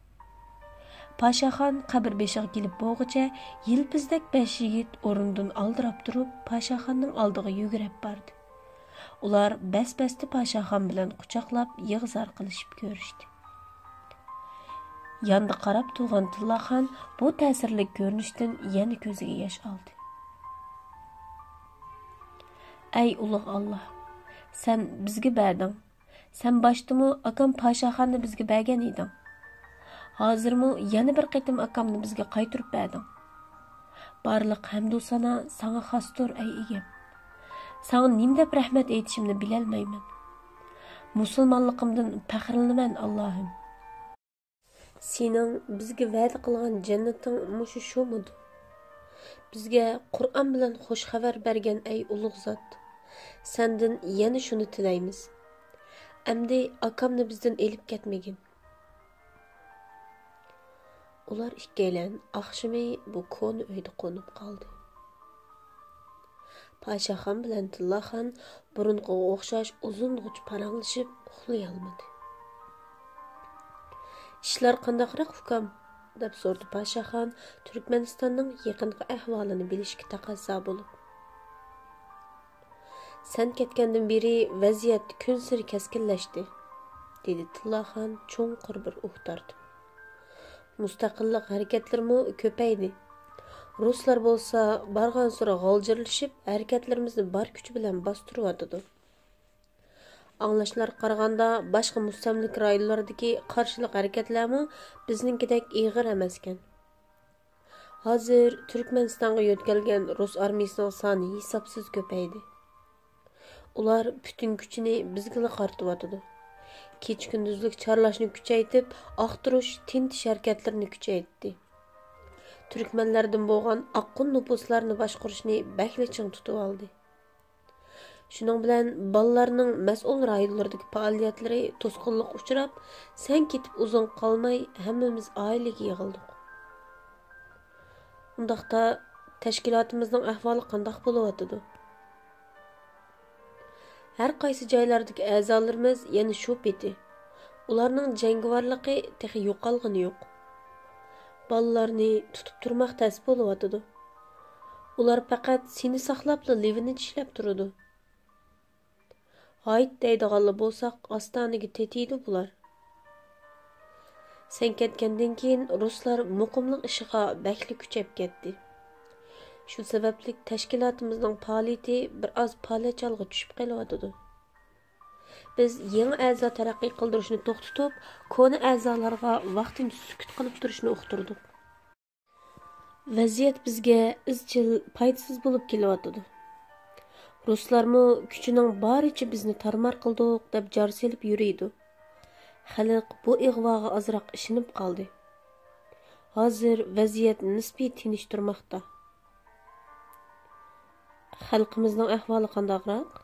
پاشاخان قەبرە بېشىغا كېلىپ بولغۇچە، يىلپىزدەك بەش يىگىت ئورنىدىن ئالدىراپ تۇرۇپ، پاشاخاننىڭ ئالدىغا يۈگۈرۈپ باردى. ئۇلار بەس-بەستە پاشاخان بىلەن قۇچاقلاپ، يىغا-زار قىلىشىپ كۆرۈشتى. ياندا قاراپ تۇرغان تىللاخان بۇ تەسىرلىك كۆرۈنۈشتىن يەنە كۆزىگە ياش ئالدى. ئەي ئۇلۇغ ئاللا، سەن بىزگە بەردىڭ. سەن باشتىمۇ ئاكام پاشاخاننى بىزگە بەرگەن ئىدىڭ. ھازىرمۇ يەنە بىر قېتىم ئاكامنى بىزگە قايتۇرۇپ بەردىڭ. بارلىق ھەمدۇ سانا ساڭا خاستۇر، ئەي ئىگەم. ساڭا نېمە دەپ رەھمەت ئېيتىشىمنى بىلەلمەيمەن. مۇسۇلمانلىقىمدىن پەخىرلىنىمەن، ئاللاھىم. سېنىڭ بىزگە ۋەدە قىلغان جەننىتىڭ مۇشۇ شۇمىدۇ؟ بىزگە قۇرئان بىلەن خۇش خەۋەر بەرگەن، ئەي ئۇلۇغ زات! سەندىن يەنە شۇنى تىلەيمىز. ئەمدى ئاكامنى بىزدىن ئېلىپ كەتمىگىن. ئۇلار ئىككىيلەن ئاخشىمى بۇ كونا ئۆيدە قونۇپ قالدى. پاشاخان بىلەن تىللاخان بۇرۇنقىغا ئوخشاش ئۇزۇنغىچە پاراڭلىشىپ ئۇخلىيالمىدى. «ئىشلار قانداقراق، ئۇكام؟» دەپ سورىدى پاشاخان، تۈركمەنىستاننىڭ يېقىنقى ئەھۋالىنى بىلىشكە تەقەززا بولۇپ. «سەن كەتكەندىن بېرى ۋەزىيەت كۈنسېرى كەسكىنلەشتى»، دېدى تىللاخان چوڭقۇر بىر ئۇھ تارتىپ. «مۇستەقىللىق ھەرىكەتلىرىمۇ كۆپەيدى. رۇسلار بولسا بارغانسېرى غالجىرلىشىپ، ھەرىكەتلىرىمىزنى بار كۈچى بىلەن باستۇرۇۋاتىدۇ. ئاڭلاشلارغا قارىغاندا، باشقا مۇستەملىكە رايونلىرىدىكى قارشىلىق ھەرىكەتلەرمۇ بىزنىڭكىدەك ئېغىر ئەمەسكەن. ھازىر تۈركمەنىستانغا يۆتكەلگەن رۇس ئارمىيىسىنىڭ سانى ھېسابسىز كۆپەيدى. ئۇلار پۈتۈن كۈچىنى بىزگىلا قارىتىۋاتىدۇ. كېچە-كۈندۈزلۈك چارلاشنى كۈچەيتىپ، ئاختۇرۇش، تىنتىش ھەرىكەتلىرىنى كۈچەيتتى. تۈركمەنلەردىن بولغان ئاققۇن نوپۇسلارنى باشقۇرۇشنى بەكلا چىڭ تۇتۇۋالدى. شۇنىڭ بىلەن بالىلارنىڭ مەسئۇل رايونلىرىدىكى پائالىيەتلىرى توسقۇنلۇققا ئۇچراپ، سەن كېتىپ ئۇزۇن قالماي ھەممىمىز ئائىلىگە يىغىلدۇق.» «ئۇنداقتا، تەشكىلاتىمىزنىڭ ئەھۋالى قانداق بولۇۋاتىدۇ؟» «ھەر قايسى جايلاردىكى ئەزالىرىمىز يەنە شۇ پېتى. ئۇلارنىڭ جەڭگىۋارلىقى تېخى يوقالغىنى يوق. بالىلارنى تۇتۇپ تۇرماق تەس بولۇۋاتىدۇ. ئۇلار پەقەت سېنى ساقلاپلا لىۋىنى چىشلەپ تۇرىدۇ. ھايت دەيدىغانلا بولساق، ئاستانىگە تېتىيدۇ بۇلار. سەن كەتكەندىن كېيىن رۇسلار مۇقىملىق ئىشىغا بەكلا كۈچەپ كەتتى. شۇ سەۋەبلىك تەشكىلاتىمىزنىڭ پائالىيىتى بىر ئاز پالەچ ھالغا چۈشۈپ قېلىۋاتىدۇ. بىز يېڭى ئەزا تەرەققىي قىلدۇرۇشنى توختىتىپ، كونا ئەزالارغا ۋاقتىنچە سۈكۈت قىلىپ تۇرۇشنى ئۇقتۇردۇق. ۋەزىيەت بىزگە ئىزچىل پايدىسىز بولۇپ كېلىۋاتىدۇ. رۇسلارمۇ كۈچىنىڭ بارىچە بىزنى تارمار قىلدۇق دەپ جار سېلىپ يۈرىدۇ. خەلق بۇ ئىغۋاغا ئازراق ئىشىنىپ قالدى. ھازىر ۋەزىيەت نىسپىي تىنچ تۇرماقتا. خەلقىمىزنىڭ ئەھۋالى قانداقراق؟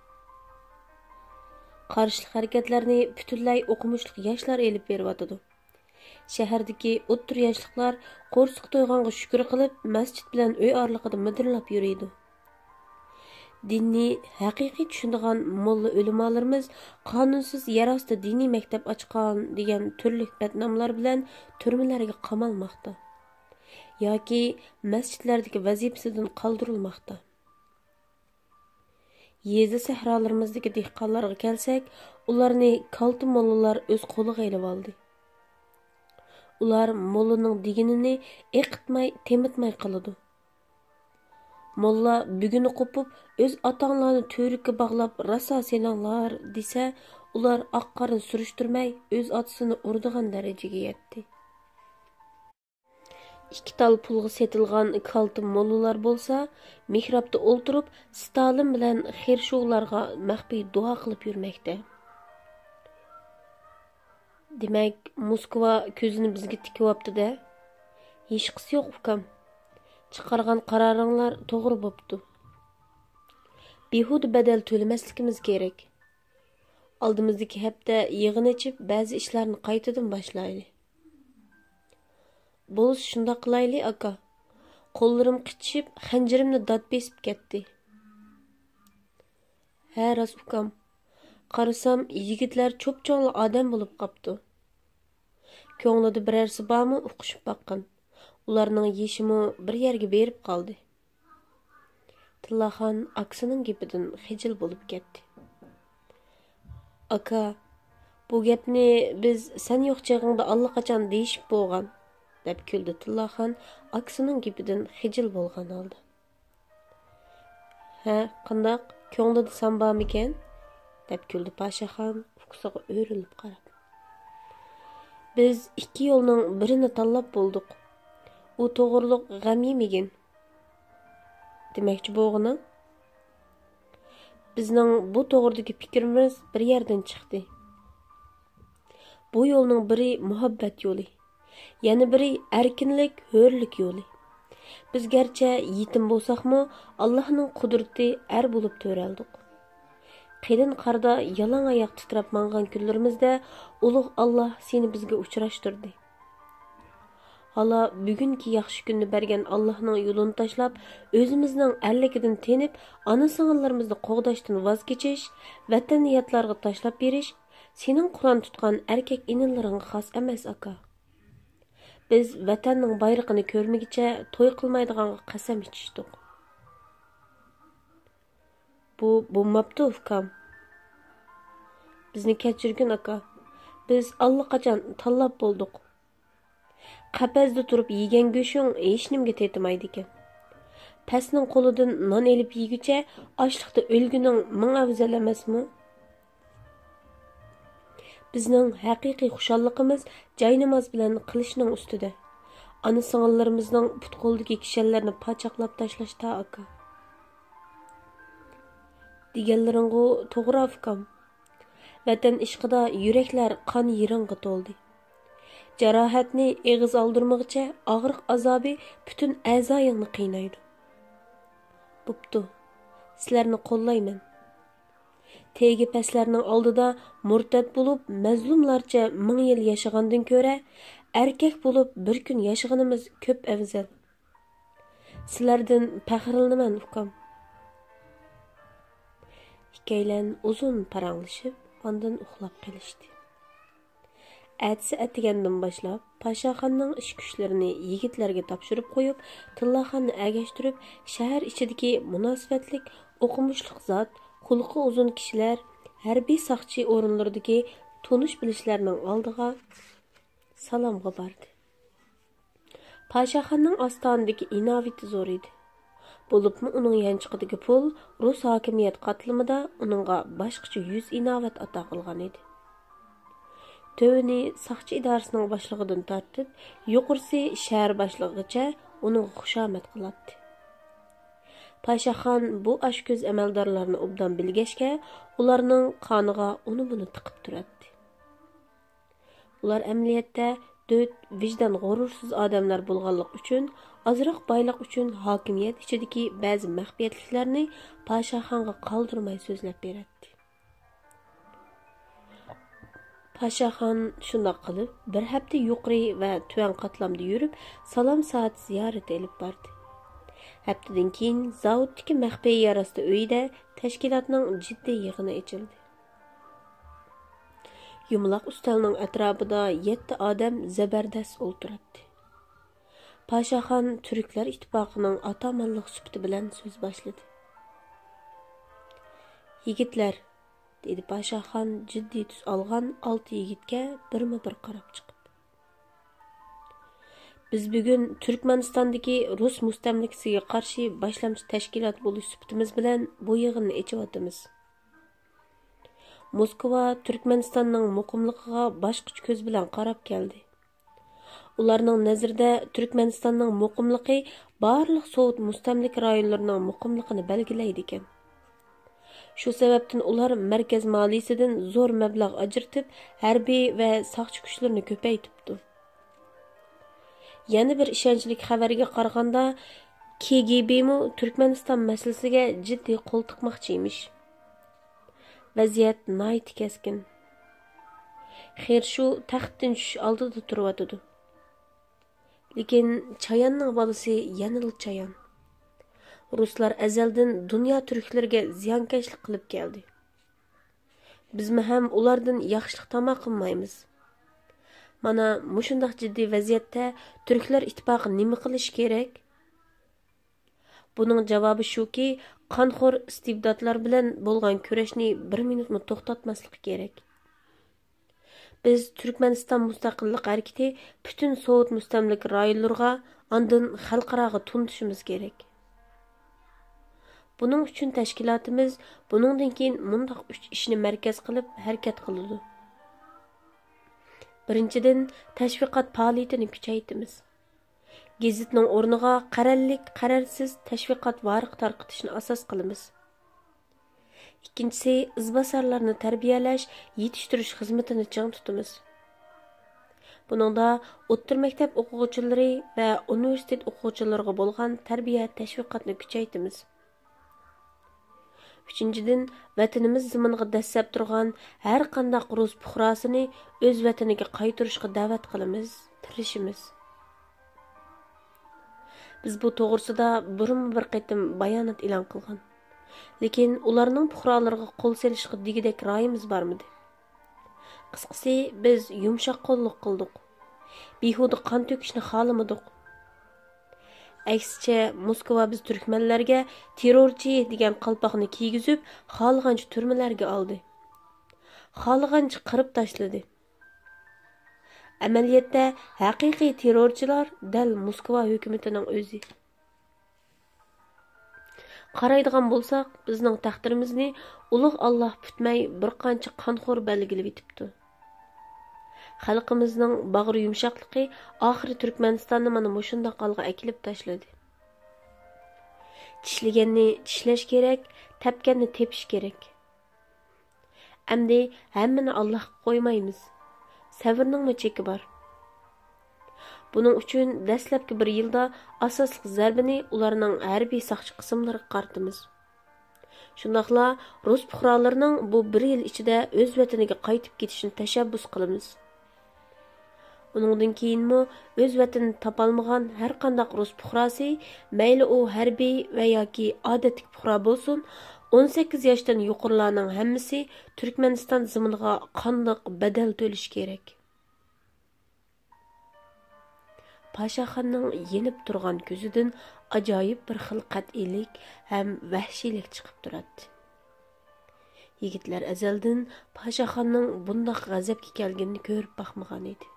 قارشىلىق ھەرىكەتلەرنى پۈتۈنلەي ئوقۇمۇشلۇق ياشلار ئېلىپ بېرىۋاتىدۇ. شەھەردىكى ئوتتۇرا ياشلىقلار قورسىقى تويغانغا شۈكۈر قىلىپ، مەسچىت بىلەن ئۆي ئارىلىقىدا مىدىرلاپ يۈرىدۇ. دىننى ھەقىقىي چۈشىنىدىغان موللا ئۆلىمالىرىمىز قانۇنسىز يەر ئاستى دىنىي مەكتەپ ئاچقان دېگەن تۈرلۈك بەتناملار بىلەن تۈرمىلەرگە قامالماقتا ياكى مەسچىتلەردىكى ۋەزىپىسىدىن قالدۇرۇلماقتا. يېزا سەھرالىرىمىزدىكى دېھقانلارغا كەلسەك، ئۇلارنى كالتە موللىلار ئۆز قولىغا ئېلىۋالدى. ئۇلار موللىنىڭ دېگىنىنى ئېقىتماي، تېمىتماي قىلىدۇ. موللا بۈگۈنى قوپۇپ، ئۆز ئاتاڭلارنى تۈۋرۈككە باغلاپ راسا سېلىڭلار دېسە، ئۇلار ئاق-قارىنى سۈرۈشتۈرمەي، ئۆز ئاتىسىنى ئۇرىدىغان دەرىجىگە يەتتى. ئىككى تال پۇلغا سېتىلغان كالتە موللىلار بولسا، مېھرابتا ئولتۇرۇپ، ستالىن بىلەن خېرشوۋلارغا مەخپىي دۇئا قىلىپ يۈرمەكتە. دېمەك، موسكۋا كۆزىنى بىزگە تىكىۋاپتۇ-دە. ھېچقىسى يوق، ئۇكام. چىقارغان قارارىڭلار توغرا بوپتۇ. بىھۇدە بەدەل تۆلىمەسلىكىمىز كېرەك. ئالدىمىزدىكى ھەپتە يىغىن ئېچىپ، بەزى ئىشلارنى قايتىدىن باشلايلى. بولسا شۇنداق قىلايلى، ئاكا. قوللىرىم قىچىشىپ، خەنجىرىمنى دات بېسىپ كەتتى. ھە، راست ئۇكام. قارىسام، يىگىتلەر چوپچوڭلا ئادەم بولۇپ قاپتۇ. كۆڭلىدە بىرەرسى بارمۇ ئۇقۇشۇپ باققىن. ئۇلارنىڭ يېشىمۇ بىر يەرگە بېرىپ قالدى. تىللاخان ئاكىسىنىڭ گېپىدىن خىجىل بولۇپ كەتتى. ئاكا، بۇ گەپنى بىز سەن يوق چېغىڭدا ئاللىقاچان دېيىشىپ بولغان، دەپ كۈلدى تىللاخان ئاكىسىنىڭ گېپىدىن خىجىل بولغان ھالدا. ھە، قانداق؟ كۆڭلىدە سان بارمىكەن؟ دەپ كۈلدى پاشاخان ئۇكىسىغا ئۆرۈلۈپ قاراپ. بىز ئىككى يولنىڭ بىرىنى تاللاپ بولدۇق. ئۇ توغرۇلۇق غەم يېمىگىن. دېمەكچى بولغىنىڭ؟ بىزنىڭ بۇ توغرىدىكى پىكرىمىز بىر يەردىن چىقتى. بۇ يولنىڭ بىرى مۇھەببەت يولى، يەنە بىرى ئەركىنلىك، ھۆرلۈك يولى. بىز گەرچە يېتىم بولساقمۇ، ئاللاھنىڭ قۇدرىتى ئەر بولۇپ تۆرەلدۇق. قېلىن قاردا يالاڭ ئاياق تىترەپ ماڭغان كۈنلىرىمىزدە ئۇلۇغ ئاللاھ سېنى بىزگە ئۇچراشتۇردى. ھالا بۈگۈنكى ياخشى كۈننى بەرگەن ئاللاھنىڭ يولىنى تاشلاپ، ئۆزىمىزنىڭ ئەرلىكىدىن تېنىپ، ئانا-سىڭىللىرىمىزنى قوغداشتىن ۋاز كېچىش، ۋەتەننى ياتلارغا تاشلاپ بېرىش سېنىڭ قۇرئان تۇتقان ئەركەك ئىنىلىرىڭغا خاس ئەمەس، ئاكا. بىز ۋەتەننىڭ بايرىقىنى كۆرمىگۈچە توي قىلمايدىغانغا قەسەم ئىچىشتۇق. بۇ بولماپتۇ، ئۇكام. بىزنى كەچۈرگىن، ئاكا. بىز ئاللىقاچان تاللاپ بولدۇق. قەپەستە تۇرۇپ يېگەن گۆشۈڭ ھېچنېمىگە تېتىمايدىكەن. پەسنىڭ قولىدىن نان ئېلىپ يېگۈچە ئاچلىقتا ئۆلگىنىڭ مىڭ ئەۋزەل ئەمەسمۇ؟ بىزنىڭ ھەقىقىي خۇشاللىقىمىز جايناماز بىلەن قىلىچنىڭ ئۈستىدە. ئانا-سىڭىللىرىمىزنىڭ پۇت-قولىدىكى كىشەنلەرنى پاچاقلاپ تاشلاشتا، ئاكا. دېگەنلىرىڭغۇ توغرا، ئۇكام. ۋەتەن ئىشقىدا يۈرەكلەر قان يىرىڭغا تولدى. جاراھەتنى ئېغىز ئالدۇرمىغىچە ئاغرىق ئازابى پۈتۈن ئەزايىڭنى قىينايدۇ. بوپتۇ، سىلەرنى قوللايمەن. تېگى پەسلەرنىڭ ئالدىدا مۇرتەت بولۇپ مەزلۇملارچە مىڭ يىل ياشىغاندىن كۆرە، ئەركەك بولۇپ بىر كۈن ياشىغىنىمىز كۆپ ئەۋزەل. سىلەردىن پەخىرلىنىمەن، ئۇكام. ئىككىيلەن ئۇزۇن پاراڭلىشىپ، ئاندىن ئۇخلاپ قېلىشتى. ئەتىسى ئەتىگەندىن باشلاپ، پاشاخاننىڭ ئىش-كۈچلىرىنى يىگىتلەرگە تاپشۇرۇپ قويۇپ، تىللاخاننى ئەگەشتۈرۈپ، شەھەر ئىچىدىكى مۇناسىۋەتلىك ئوقۇمۇشلۇق زات، قۇلىقى ئۇزۇن كىشىلەر، ھەربىي ساقچى ئورۇنلىرىدىكى تونۇش-بىلىشلەرنىڭ ئالدىغا سالامغا باردى. پاشاخاننىڭ ئاستانىدىكى ئىناۋىتى زور ئىدى. بولۇپمۇ ئۇنىڭ يانچۇقىدىكى پۇل رۇس ھاكىمىيەت قاتلىمىدا ئۇنىڭغا باشقىچە يۈز ئىناۋەت ئاتا قىلغان ئىدى. تۆۋىنى ساقچى ئىدارىسىنىڭ باشلىقىدىن تارتىپ، يۇقىرىسى شەھەر باشلىقىغىچە ئۇنىڭغا خۇشامەت قىلاتتى. پاشاخان بۇ ئاچكۆز ئەمەلدارلارنى ئوبدان بىلگەچكە، ئۇلارنىڭ قانىغا ئۇنى-مۇنى تىقىپ تۇراتتى. ئۇلار ئەمەلىيەتتە دۆت، ۋىجدان غۇرۇرسىز ئادەملەر بولغانلىقى ئۈچۈن، ئازراق بايلىق ئۈچۈن ھاكىمىيەت ئىچىدىكى بەزى مەخپىيەتلىكلەرنى پاشاخانغا قالدۇرماي سۆزلەپ بېرەتتى. پاشاخان شۇنداق قىلىپ، بىر ھەپتە يۇقىرى ۋە تۆۋەن قاتلامدا يۈرۈپ، سالام سائەت زىيارىتى ئېلىپ باردى. ھەپتىدىن كېيىن زاۋۇتتىكى مەخپىي يەر ئاستى ئۆيىدە تەشكىلاتنىڭ جىددىي يىغىنى ئېچىلدى. يۇمىلاق ئۈستەلنىڭ ئەتراپىدا يەتتە ئادەم زەبەردەس ئولتۇراتتى. پاشاخان تۈركلەر ئىتتىپاقىنىڭ ئاتامانلىق سۈپىتى بىلەن سۆز باشلىدى. يىگىتلەر، دېدى پاشاخان جىددىي تۈس ئالغان ئالتە يىگىتكە بىرمۇ بىر قاراپ چىقىپ. بىز بۈگۈن تۈركمەنىستاندىكى رۇس مۇستەملىكىسىگە قارشى باشلامچى تەشكىلات بولۇش سۈپىتىمىز بىلەن بۇ يىغىننى ئېچىۋاتىمىز. موسكۋا تۈركمەنىستاننىڭ مۇقىملىقىغا باشقىچە كۆز بىلەن قاراپ كەلدى. ئۇلارنىڭ نەزىرىدە تۈركمەنىستاننىڭ مۇقىملىقى بارلىق سوۋېت مۇستەملىكە رايونلىرىنىڭ مۇقىملىقىنى بەلگىلەيدىكەن. شۇ سەۋەبتىن ئۇلار مەركەز مالىيىسىدىن زور مەبلەغ ئاجرىتىپ، ھەربىي ۋە ساقچى كۈچلىرىنى كۆپەيتىپتۇ. يەنە بىر ئىشەنچلىك خەۋەرگە قارىغاندا، كېگېبېمۇ تۈركمەنىستان مەسىلىسىگە جىددىي قول تىقماقچى ئىمىش. ۋەزىيەت ناھايىتى كەسكىن. خېرشۇ تەختتىن چۈشۈش ئالدىدا تۇرۇۋاتىدۇ. لېكىن چاياننىڭ بالىسى يەنىلا چايان. رۇسلار ئەزەلدىن دۇنيا تۈركلىرىگە زىيانكەشلىك قىلىپ كەلدى. بىزمۇ ھەم ئۇلاردىن ياخشىلىق تاما قىلمايمىز. مانا مۇشۇنداق جىددىي ۋەزىيەتتە تۈركلەر ئىتتىپاقى نېمە قىلىشى كېرەك؟ بۇنىڭ جاۋابى شۇكى، قانخور ئىستىبداتلار بىلەن بولغان كۈرەشنى بىر مىنۇتمۇ توختاتماسلىقى كېرەك. بىز تۈركمەنىستان مۇستەقىللىق ھەرىكىتى پۈتۈن سوۋېت مۇستەملىكە رايونلىرىغا، ئاندىن خەلقئاراغا تونۇتۇشىمىز كېرەك. بۇنىڭ ئۈچۈن تەشكىلاتىمىز بۇنىڭدىن كېيىن مۇنداق ئۈچ ئىشنى مەركەز قىلىپ ھەرىكەت قىلىدۇ. بىرىنچىدىن، تەشۋىقات پائالىيىتىنى كۈچەيتىمىز. گېزىتنىڭ ئورنىغا قەرەللىك، قەرەلسىز تەشۋىقات ۋارىقى تارقىتىشنى ئاساس قىلىمىز. ئىككىنچىسى، ئىزباسارلارنى تەربىيەلەش، يېتىشتۈرۈش خىزمىتىنى چىڭ تۇتىمىز. بۇنىڭدا ئوتتۇرا مەكتەپ ئوقۇغۇچىلىرى ۋە ئۇنىۋېرسىتېت ئوقۇغۇچىلىرىغا بولغان تەربىيە، تەشۋىقاتنى كۈچەيتىمىز. ئۈچىنچىدىن، ۋەتىنىمىز زېمىنىغا دەسسەپ تۇرغان ھەر قانداق رۇس پۇقراسىنى ئۆز ۋەتىنىگە قايتۇرۇشقا دەۋەت قىلىمىز، تىرىشىمىز. بىز بۇ توغرىسىدا بۇرۇنمۇ بىر قېتىم بايانات ئېلان قىلغان. لېكىن ئۇلارنىڭ پۇقرالىرىغا قول سېلىشقا دېگۈدەك رايىمىز بارمىدى. قىسقىسى، بىز يۇمشاق قوللۇق قىلدۇق. بىھۇدە قان تۆكۈشنى خالىمىدۇق. ئەكسىچە، موسكۋا بىز تۈركمەنلەرگە تېررورچى دېگەن قالپاقنى كىيگۈزۈپ، خالىغانچە تۈرمىلەرگە ئالدى. خالىغانچە قىرىپ تاشلىدى. ئەمەلىيەتتە، ھەقىقىي تېررورچىلار دەل موسكۋا ھۆكۈمىتىنىڭ ئۆزى. قارايدىغان بولساق، بىزنىڭ تەقدىرىمىزنى ئۇلۇغ ئاللاھ پۈتمەي بىر قانچە قانخور بەلگىلىۋېتىپتۇ. خەلقىمىزنىڭ باغرى يۇمشاقلىقى ئاخىرى تۈركمەنىستاننى مانا مۇشۇنداق ھالغا ئەكېلىپ تاشلىدى. چىشلىگەننى چىشلەش كېرەك، تەپكەننى تېپىش كېرەك. ئەمدى ھەممىنى ئاللاھقا قويمايمىز. سەۋرنىڭمۇ چېكى بار. بۇنىڭ ئۈچۈن دەسلەپكى بىر يىلدا ئاساسلىق زەربىنى ئۇلارنىڭ ھەربىي ساقچى قىسىملىرىغا قارىتىمىز. شۇنداقلا رۇس پۇقرالىرىنىڭ بۇ بىر يىل ئىچىدە ئۆز ۋەتىنىگە قايتىپ كېتىشىنى تەشەببۇس قىلىمىز. ئۇنىڭدىن كېيىنمۇ ئۆز ۋەتىنىنى تاپالمىغان ھەرقانداق رۇس پۇقراسى، مەيلى ئۇ ھەربىي ۋە ياكى ئادەتتىكى پۇقرا بولسۇن، ئون سەككىز ياشتىن يۇقىرىلارنىڭ ھەممىسى تۈركمەنىستان زېمىنىغا قانلىق بەدەل تۆلىشى كېرەك. پاشاخاننىڭ يېنىپ تۇرغان كۆزىدىن ئاجايىپ بىر خىل قەتئىيلىك ھەم ۋەھشىيلىك چىقىپ تۇراتتى. يىگىتلەر ئەزەلدىن پاشاخاننىڭ بۇنداق غەزەپكە كەلگىنىنى كۆرۈپ باقمىغان ئىدى.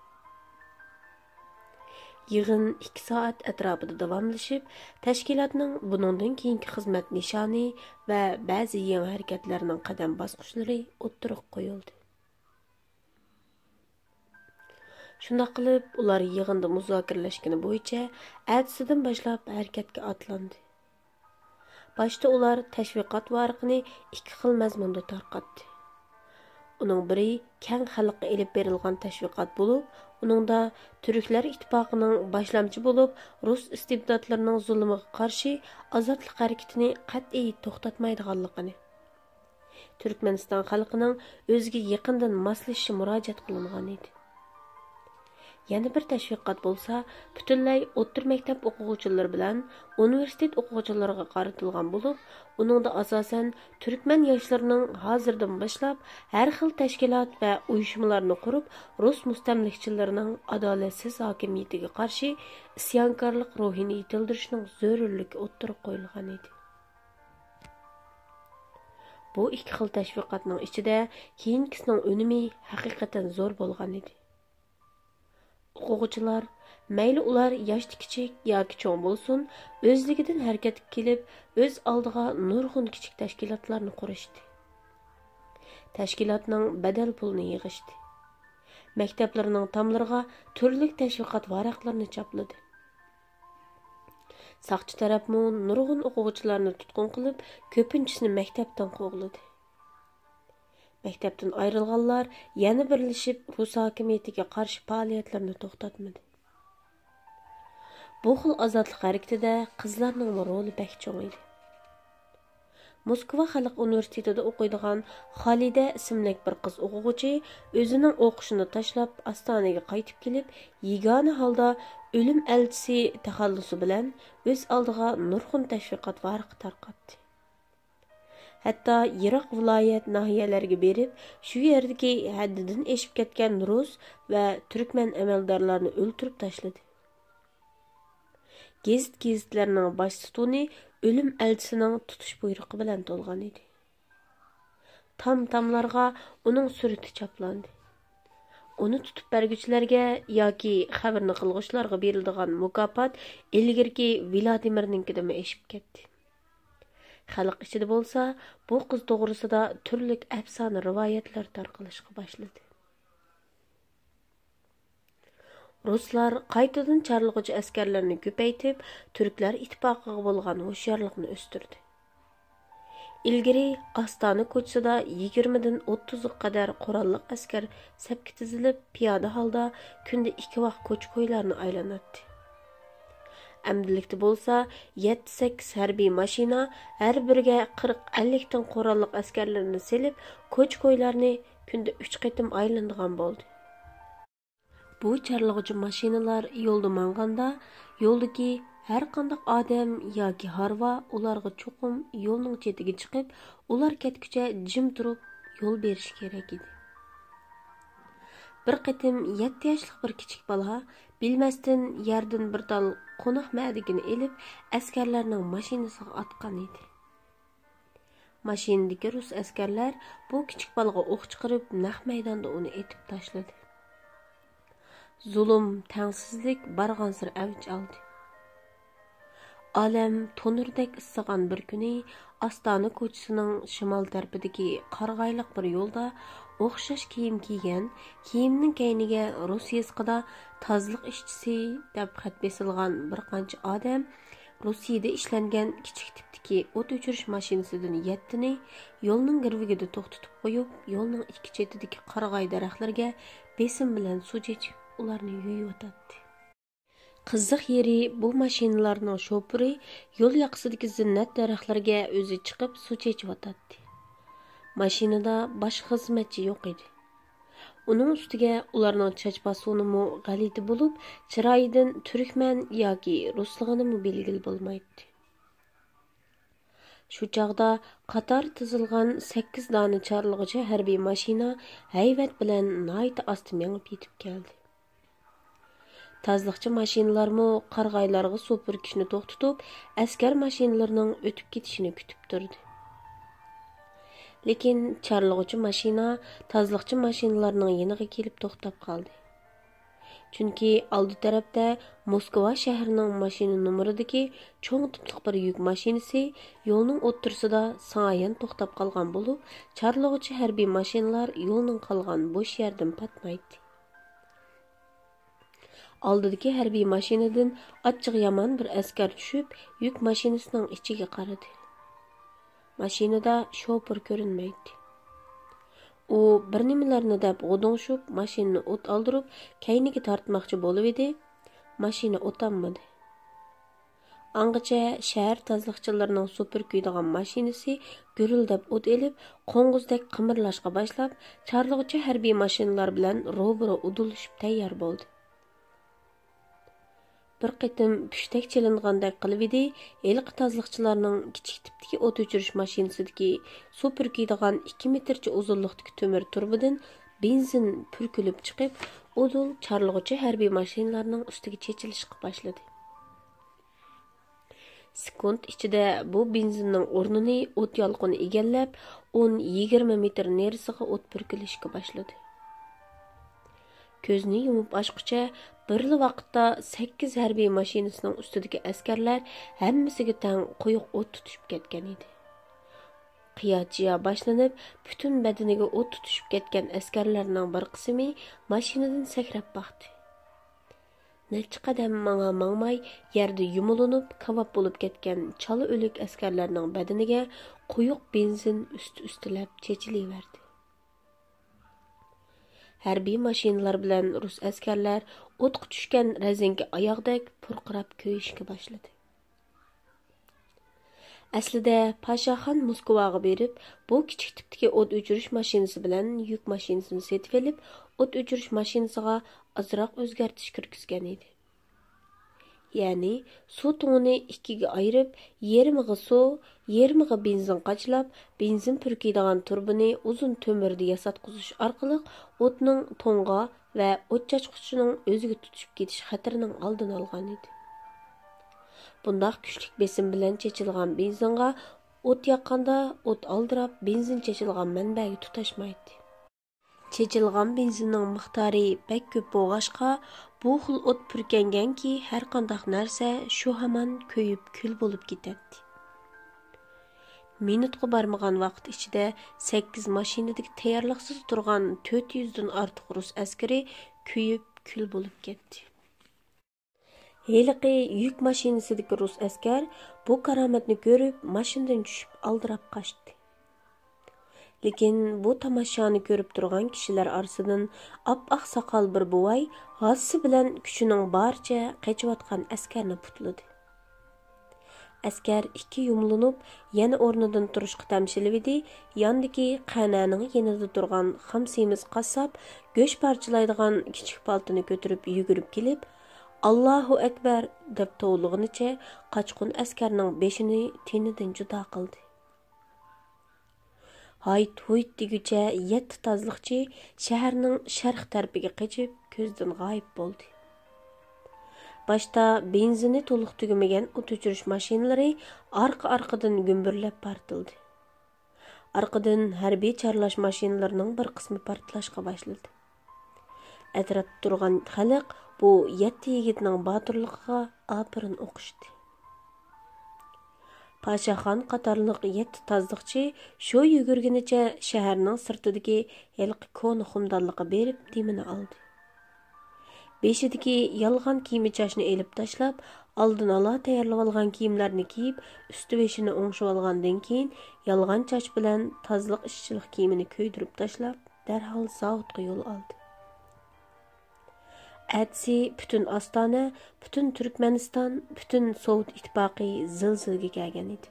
يىغىن ئىككى سائەت ئەتراپىدا داۋاملىشىپ، تەشكىلاتنىڭ بۇنىڭدىن كېيىنكى خىزمەت نىشانى ۋە بەزى يېڭى ھەرىكەتلەرنىڭ قەدەم باسقۇچلىرى ئوتتۇرىغا قويۇلدى. شۇنداق قىلىپ، ئۇلار يىغىندا مۇزاكىرىلەشكىنى بويىچە ئەتىسىدىن باشلاپ ھەرىكەتكە ئاتلاندى. باشتا ئۇلار تەشۋىقات ۋارىقىنى ئىككى خىل مەزمۇندا تارقاتتى. ئۇنىڭ بىرى كەڭ خەلققە ئېلىپ بېرىلغان تەشۋىقات بولۇپ، ئۇنىڭدا تۈركلەر ئىتتىپاقىنىڭ باشلامچى بولۇپ، رۇس ئىستىبداتلىرىنىڭ زۇلۇمىغا قارشى ئازادلىق ھەرىكىتىنى قەتئىي توختاتمايدىغانلىقىنى، تۈركمەنىستان خەلقىنىڭ ئۆزىگە يېقىندىن ماسلىشىشى مۇراجىئەت قىلىنغان ئىدى. يەنە بىر تەشۋىقات بولسا پۈتۈنلەي ئوتتۇرا مەكتەپ ئوقۇغۇچىلىرى بىلەن ئۇنىۋېرسىتېت ئوقۇغۇچىلىرىغا قارىتىلغان بولۇپ، ئۇنىڭدا ئاساسەن تۈركمەن ياشلىرىنىڭ ھازىردىن باشلاپ ھەر خىل تەشكىلات ۋە ئۇيۇشمىلارنى قۇرۇپ، رۇس مۇستەملىكىچىلىرىنىڭ ئادالەتسىز ھاكىمىيىتىگە قارشى ئىسيانكارلىق روھىنى يېتىلدۈرۈشنىڭ زۆرۈرلۈكى ئوتتۇرىغا قويۇلغان ئىدى. بۇ ئىككى خىل تەشۋىقاتنىڭ ئىچىدە كېيىنكىسىنىڭ ئۈنۈمى ھەقىقەتەن زور بولغان ئىدى. ئوقۇغۇچىلار، مەيلى ئۇلار ياشتا كىچىك ياكى چوڭ بولسۇن، ئۆزلۈكىدىن ھەرىكەتكە كېلىپ، ئۆز ئالدىغا نۇرغۇن كىچىك تەشكىلاتلارنى قۇرۇشتى. تەشكىلاتنىڭ بەدەل پۇلىنى يىغىشتى. مەكتەپلىرىنىڭ تاملىرىغا تۈرلۈك تەشۋىقات ۋاراقلىرىنى چاپلىدى. ساقچى تەرەپمۇ نۇرغۇن ئوقۇغۇچىلارنى تۇتقۇن قىلىپ، كۆپىنچىسىنى مەكتەپتىن قوغلىدى. مەكتەپتىن ئايرىلغانلار يەنە بىرلىشىپ، رۇس ھاكىمىيىتىگە قارشى پائالىيەتلىرىنى توختاتمىدى. بۇ خىل ئازادلىق ھەرىكىتىدە قىزلارنىڭمۇ رولى بەك چوڭ ئىدى. موسكۋا خەلق ئۇنىۋېرسىتېتىدا ئوقۇيدىغان خالىدە ئىسىملىك بىر قىز ئوقۇغۇچى ئۆزىنىڭ ئوقۇشىنى تاشلاپ، ئاستانىگە قايتىپ كېلىپ، يېگانە ھالدا ئۆلۈم ئەلچىسى تەخەللۇسى بىلەن ئۆز ئالدىغا نۇرغۇن تەشۋىقات ۋارىقى تارقاتتى. ھەتتا يىراق ۋىلايەت، ناھىيەلەرگە بېرىپ، شۇ يەردىكى ھەددىدىن ئېشىپ كەتكەن رۇس ۋە تۈركمەن ئەمەلدارلارنى ئۆلتۈرۈپ تاشلىدى. گېزىت-گېزىتلەرنىڭ باش ستونى ئۆلۈم ئەلچىسىنىڭ تۇتۇش بۇيرۇقى بىلەن تولغان ئىدى. تام-تاملارغا ئۇنىڭ سۈرىتى چاپلاندى. ئۇنى تۇتۇپ بەرگۈچىلەرگە ياكى خەۋىرىنى قىلغۇچىلارغا بېرىلىدىغان مۇكاپات ئىلگىرىكى ۋلادىمىرنىڭكىدىنمۇ ئېشىپ كەتتى. خەلق ئىچىدە بولسا بۇ قىز توغرىسىدا تۈرلۈك ئەپسانە رىۋايەتلەر تارقىلىشقا باشلىدى. رۇسلار قايتىدىن چارلىغۇچى ئەسكەرلىرىنى كۆپەيتىپ، تۈركلەر ئىتتىپاقىغا بولغان ھوشيارلىقنى ئۆستۈردى. ئىلگىرى ئاستانە كوچىسىدا يىگىرمىدىن ئوتتۇزغا قەدەر قوراللىق ئەسكەر سەپكە تىزىلىپ، پىيادە ھالدا كۈندە ئىككى ۋاق كوچا-كويلارنى ئايلىناتتى. ئەمدىلىكتە بولسا يەتتە-سەككىز ھەربىي ماشىنا، ھەر بىرىگە قىرىق-ئەللىكتىن قوراللىق ئەسكەرلىرىنى سېلىپ، كوچا-كويلارنى كۈندە ئۈچ قېتىم ئايلىنىدىغان بولدى. بۇ چارلىغۇچى ماشىنىلار يولدا ماڭغاندا، يولدىكى ھەر قانداق ئادەم ياكى ھارۋا ئۇلارغا چوقۇم يولنىڭ چېتىگە چىقىپ، ئۇلار كەتكۈچە جىم تۇرۇپ يول بېرىشى كېرەك ئىدى. بىر قېتىم يەتتە ياشلىق بىر كىچىك بالا بىلمەستىن يەردىن بىر تال قوناق مەدىكىنى ئېلىپ، ئەسكەرلەرنىڭ ماشىنىسىغا ئاتقان ئىدى. ماشىنىدىكى رۇس ئەسكەرلەر بۇ كىچىك بالىغا ئوق چىقىرىپ، نەق مەيداندا ئۇنى ئېتىپ تاشلىدى. زۇلۇم، تەڭسىزلىك بارغانسېرى ئەۋج ئالدى. ئالەم تونۇردەك ئىسسىغان بىر كۈنى ئاستانە كوچىسىنىڭ شىمال تەرىپىدىكى قارىغايلىق بىر يولدا ئوخشاش كىيىم كىيگەن، كىيىمنىڭ كەينىگە رۇس يېزىقىدا «تازىلىق ئىشچىسى» دەپ خەت بېسىلغان بىر قانچە ئادەم روسىيىدە ئىشلەنگەن كىچىك تىپتىكى ئوت ئۆچۈرۈش ماشىنىسىدىن يەتتىنى يولنىڭ گىرۋىكىدە توختىتىپ قويۇپ، يولنىڭ ئىككى چېتىدىكى قارىغاي دەرەخلەرگە بېسىم بىلەن سۇ چېچىپ، ئۇلارنى يۇيۇۋاتاتتى. قىزىق يېرى، بۇ ماشىنىلارنىڭ شوپۇرى يول ياقىسىدىكى زىننەت دەرەخلەرگە ئۆزى چىقىپ سۇ چېچىۋاتاتتى. ماشىنىدا باشقا خىزمەتچى يوق ئىدى. ئۇنىڭ ئۈستىگە ئۇلارنىڭ چاچ پاسونىمۇ غەلىتە بولۇپ، چىرايىدىن تۈركمەن ياكى رۇسلىغىنىمۇ بىلگىلى بولمايتتى. شۇ چاغدا قاتار تىزىلغان سەككىز دانە چارلىغۇچى ھەربىي ماشىنا ھەيۋەت بىلەن ناھايىتى ئاستا مېڭىپ يېتىپ كەلدى. تازىلىقچى ماشىنىلارمۇ قارىغايلارغا سۇ پۈركۈشنى توختىتىپ، ئەسكەر ماشىنىلىرىنىڭ ئۆتۈپ كېتىشىنى كۈتۈپ تۇردى. لېكىن چارلىغۇچى ماشىنا تازىلىقچى ماشىنىلارنىڭ يېنىغا كېلىپ توختاپ قالدى. چۈنكى ئالدى تەرەپتە موسكۋا شەھىرىنىڭ ماشىنا نومۇرىدىكى چوڭ تىپلىق بىر يۈك ماشىنىسى يولنىڭ ئوتتۇرىسىدا ساڭايان توختاپ قالغان بولۇپ، چارلىغۇچى ھەربىي ماشىنىلار يولنىڭ قالغان بوش يەردىن پاتمايتتى. ئالدىدىكى ھەربىي ماشىنىدىن ئاچچىقى يامان بىر ئەسكەر چۈشۈپ، يۈك ماشىنىسىنىڭ ئىچىگە قارىدى. ماشىنىدا شوپۇر كۆرۈنمەيتتى. ئۇ بىر نېمىلەرنى دەپ غودۇڭشۇپ، ماشىنىنى ئوت ئالدۇرۇپ، كەينىگە تارتماقچى بولۇۋىدى، ماشىنا ئوتالمىدى. ئاڭغىچە شەھەر تازىلىقچىلىرىنىڭ سۇ پۈركۈيدىغان ماشىنىسى گۈرۈلدەپ ئوت ئېلىپ، قوڭغۇزدەك قىمىرلاشقا باشلاپ، چارلىغۇچى ھەربىي ماشىنىلار بىلەن روبىرو ئۇدۇللىشىپ تەييار بولدى. بىر قېتىم پۈشتەك چېلىنغاندەك قىلىۋىدى، ھېلىقى تازىلىقچىلارنىڭ كىچىك تىپتىكى ئوت ئۆچۈرۈش ماشىنىسىدىكى سۇ پۈركۈيدىغان ئىككى مېتىرچە ئۇزۇنلۇقتىكى تۆمۈر تۇرۇبىدىن بېنزىن پۈركۈلۈپ چىقىپ، ئۇدۇل چارلىغۇچى ھەربىي ماشىنىلارنىڭ ئۈستىگە چېچىلىشقا باشلىدى. سېكۇنت ئىچىدە بۇ بېنزىننىڭ ئورنىنى ئوت يالقۇنى ئىگىلەپ، ئون يىگىرمە مېتىر نېرىسىغا ئوت پۈركىلىشكە باشلىدى. كۆزنى يۇمۇپ ئاچقۇچە بىرلا ۋاقىتتا سەككىز ھەربىي ماشىنىسىنىڭ ئۈستىدىكى ئەسكەرلەر ھەممىسىگە تەڭ قويۇق ئوت تۇتۇشۇپ كەتكەن ئىدى. قىيا-چىيا باشلىنىپ، پۈتۈن بەدىنىگە ئوت تۇتۇشۇپ كەتكەن ئەسكەرلەرنىڭ بىر قىسمى ماشىنىدىن سەكرەپ باقتى. نەچچە قەدەم ماڭا-ماڭماي، يەردە يۇمۇلۇنۇپ، كاۋاپ بولۇپ كەتكەن چالا ئۆلۈك ئەسكەرلەرنىڭ بەدىنىگە قويۇق بېنزىن ئۈستى-ئۈستىلەپ چېچىلىۋەردى. ھەربىي ماشىنىلار بىلەن رۇس ئەسكەرلەر ئوتقا چۈشكەن رەزىنكە ئاياغدەك پۇرقىراپ كۆيۈشكە باشلىدى. ئەسلىدە پاشاخان موسكۋاغا بېرىپ، بۇ كىچىك تىپتىكى ئوت ئۆچۈرۈش ماشىنىسى بىلەن يۈك ماشىنىسىنى سېتىۋېلىپ، ئوت ئۆچۈرۈش ماشىنىسىغا ئازراق ئۆزگەرتىش كىرگۈزگەن ئىدى. يەنى سۇ تۇڭىنى ئىككىگە ئايرىپ، يېرىمىغا سۇ، يېرىمىغا بېنزىن قاچىلاپ، بېنزىن پۈركۈيدىغان تۇرۇبىنى ئۇزۇن تۆمۈردە ياساتقۇزۇش ئارقىلىق ئوتنىڭ تۇڭغا ۋە ئوت چاچقۇچىنىڭ ئۆزىگە تۇتىشىپ كېتىش خەتىرىنىڭ ئالدىنى ئالغان ئىدى. بۇنداق كۈچلۈك بېسىم بىلەن چېچىلغان بېنزىنغا ئوت ياققاندا، ئوت ئالدىراپ، بېنزىن چېچىلغان مەنبەگە تۇتاشمايتتى. چېچىلغان بېنزىننىڭ مىقدارى بەك كۆپ بولغاچقا، بۇ خىل ئوت پۈركەنگەنكى، ھەرقانداق نەرسە شۇ ھامان كۆيۈپ كۈل بولۇپ كېتەتتى. مىنۇتقا بارمىغان ۋاقىت ئىچىدە سەككىز ماشىنىدىكى تەييارلىقسىز تۇرغان تۆت يۈزدىن ئارتۇق رۇس ئەسكىرى كۆيۈپ كۈل بولۇپ كەتتى. ھېلىقى يۈك ماشىنىسىدىكى رۇس ئەسكەر بۇ كارامەتنى كۆرۈپ، ماشىنىدىن چۈشۈپ ئالدىراپ قاچتى. لېكىن بۇ تاماشانى كۆرۈپ تۇرغان كىشىلەر ئارىسىدىن ئاپئاق ساقال بىر بوۋاي غاسسا بىلەن كۈچىنىڭ بارىچە قېچىۋاتقان ئەسكەرنى پۇتلىدى. ئەسكەر ئىككى يۇمىلىنىپ، يەنە ئورنىدىن تۇرۇشقا تەمشىلىۋىدى، ياندىكى قەنەنىڭ يېنىدا تۇرغان خام سېمىز قاسساپ گۆش پارچىلايدىغان كىچىك پالتىنى كۆتۈرۈپ يۈگۈرۈپ كېلىپ، «ئاللاھۇ ئەكبەر!» دەپ توۋلىغىنىچە قاچقۇن ئەسكەرنىڭ بېشىنى تېنىدىن جۇدا قىلدى. ھايت-ھۇيت دېگۈچە يەتتە تازىلىقچى شەھەرنىڭ شەرق تەرىپىگە قېچىپ، كۆزدىن غايىب بولدى. باشتا بېنزىنى تولۇق تۈگىمىگەن ئوت ئۆچۈرۈش ماشىنىلىرى ئارقا-ئارقىدىن گۈمبۈرلەپ پارتلىدى. ئارقىدىن ھەربىي چارلاش ماشىنىلىرىنىڭ بىر قىسمى پارتلاشقا باشلىدى. ئەتراپتا تۇرغان خەلق بۇ يەتتە يىگىتنىڭ باتۇرلۇقىغا ئاپىرىن ئوقۇشتى. پاشاخان قاتارلىق يەتتە تازىلىقچى شۇ يۈگۈرگىنىچە شەھەرنىڭ سىرتىدىكى ھېلىقى كونا خۇمدانلىققا بېرىپ دېمىنى ئالدى. بېشىدىكى يالغان كىيىم-چاچنى ئېلىپ تاشلاپ، ئالدىن ئالا تەييارلىۋالغان كىيىملەرنى كىيىپ، ئۈستى-بېشىنى ئوڭشىۋالغاندىن كېيىن، يالغان چاچ بىلەن تازىلىق ئىشچىلىق كىيىمىنى كۆيدۈرۈپ تاشلاپ، دەرھال زاۋۇتقا يول ئالدى. ئەتىسى پۈتۈن ئاستانە، پۈتۈن تۈركمەنىستان، پۈتۈن سوۋېت ئىتتىپاقى زىلزىلىگە كەلگەن ئىدى.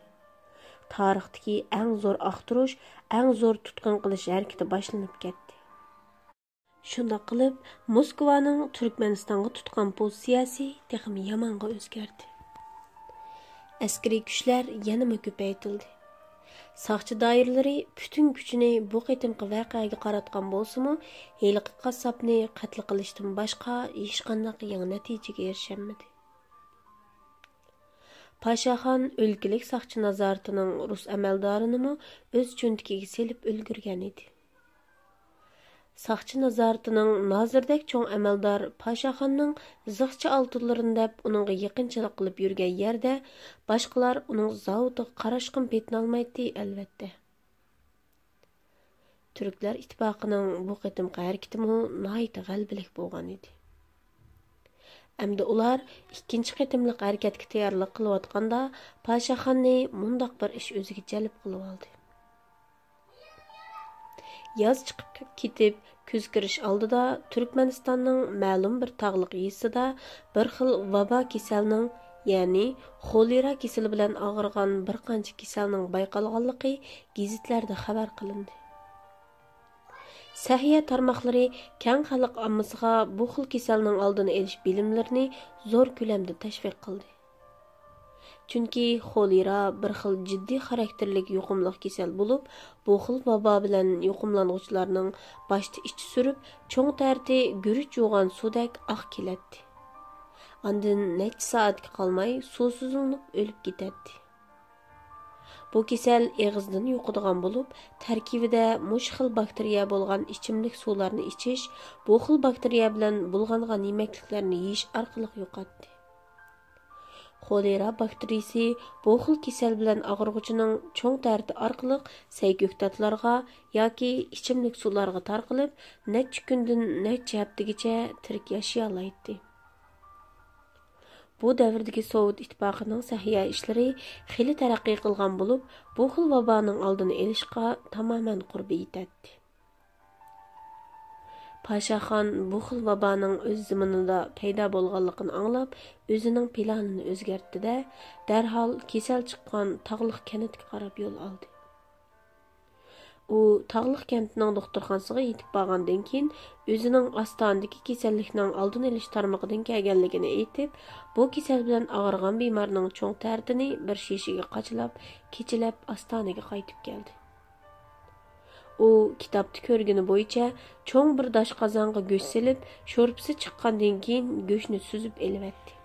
تارىختىكى ئەڭ زور ئاختۇرۇش، ئەڭ زور تۇتقۇن قىلىش ھەرىكىتى باشلىنىپ كەتتى. شۇنداق قىلىپ، موسكۋانىڭ تۈركمەنىستانغا تۇتقان پوزىتسىيەسى تېخىمۇ يامانغا ئۆزگەردى. ئەسكىرىي كۈچلەر يەنىمۇ كۆپەيتىلدى. ساقچى دائىرىلىرى پۈتۈن كۈچىنى بۇ قېتىمقى ۋەقەگە قاراتقان بولسىمۇ، ھېلىقى قاسساپنى قەتل قىلىشتىن باشقا ھېچقانداق يېڭى نەتىجىگە ئېرىشەلمىدى. پاشاخان ئۆلكىلىك ساقچى نازارىتىنىڭ رۇس ئەمەلدارىنىمۇ ئۆز چۆنتىكىگە سېلىپ ئۈلگۈرگەن ئىدى. ساقچى نازارىتىنىڭ نازىرىدەك چوڭ ئەمەلدار پاشاخاننىڭ زىخچە ئالتۇنلىرىنى دەپ ئۇنىڭغا يېقىنچىلىق قىلىپ يۈرگەن يەردە، باشقىلار ئۇنىڭ زاۋۇتىغا قاراشقىمۇ پېتىنالمايتتى، ئەلۋەتتە. تۈركلەر ئىتتىپاقىنىڭ بۇ قېتىمقى ھەرىكىتىمۇ ناھايىتى غەلىبىلىك بولغان ئىدى. ئەمدى ئۇلار ئىككىنچى قېتىملىق ھەرىكەتكە تەييارلىق قىلىۋاتقاندا، پاشاخاننى مۇنداق بىر ئىش ئۆزىگە جەلپ قىلىۋالدى. ياز چىقىپ كېتىپ، كۈز كىرىش ئالدىدا تۈركمەنىستاننىڭ مەلۇم بىر تاغلىق يېزىسىدا بىر خىل ۋابا كېسەلنىڭ، يەنى خولېرا كېسىلى بىلەن ئاغرىغان بىر قانچە كېسەلنىڭ بايقالغانلىقى گېزىتلەردە خەۋەر قىلىندى. سەھىيە تارماقلىرى كەڭ خەلق ئاممىسىغا بۇ خىل كېسەلنىڭ ئالدىنى ئېلىش بىلىملىرىنى زور كۆلەمدە تەشۋىق قىلدى. چۈنكى خولېرا بىر خىل جىددىي خاراكتېرلىك يۇقۇملۇق كېسەل بولۇپ، بۇ خىل ۋابا بىلەن يۇقۇملانغۇچىلارنىڭ باشتا ئىچى سۈرۈپ، چوڭ تەرىتى گۈرۈچ يۇغان سۇدەك ئاق كېلەتتى. ئاندىن نەچچە سائەتكە قالماي سۇسىزلىنىپ ئۆلۈپ كېتەتتى. بۇ كېسەل ئېغىزدىن يۇقىدىغان بولۇپ، تەركىبىدە مۇشۇ خىل باكتېرىيە بولغان ئىچىملىك سۇلارنى ئىچىش، بۇ خىل باكتېرىيە بىلەن بۇلغانغان يېمەكلىكلەرنى يېيىش ئارقىلىق يۇقاتتى. خولېرا باكتېرىيىسى بۇ خىل كېسەل بىلەن ئاغرىغۇچىنىڭ چوڭ تەرىتى ئارقىلىق سەي-كۆكتاتلارغا ياكى ئىچىملىك سۇلارغا تارقىلىپ، نەچچە كۈندىن نەچچە ھەپتىگىچە تىرىك ياشىيالايتتى. بۇ دەۋردىكى سوۋېت ئىتتىپاقىنىڭ سەھىيە ئىشلىرى خېلى تەرەققىي قىلغان بولۇپ، بۇ خىل ۋابانىڭ ئالدىنى ئېلىشقا تامامەن قۇربى يېتەتتى. پاشاخان بۇ خىل ۋابانىڭ ئۆز زېمىنىدا پەيدا بولغانلىقىنى ئاڭلاپ، ئۆزىنىڭ پىلانىنى ئۆزگەرتتى-دە، دەرھال كېسەل چىققان تاغلىق كەنتكە قاراپ يول ئالدى. ئۇ تاغلىق كەنتنىڭ دوختۇرخانىسىغا يېتىپ بارغاندىن كېيىن، ئۆزىنىڭ ئاستانىدىكى كېسەللىكنىڭ ئالدىنى ئېلىش تارمىقىدىن كەلگەنلىكىنى ئېيتىپ، بۇ كېسەل بىلەن ئاغرىغان بىمارنىڭ چوڭ تەرىتىنى بىر شېشىگە قاچىلاپ، كېچىلەپ ئاستانىگە قايتىپ كەلدى. ئۇ كىتابتا كۆرگىنى بويىچە چوڭ بىر داش قازانغا گۆش سېلىپ، شورپىسى چىققاندىن كېيىن گۆشنى سۈزۈپ ئېلىۋەتتى.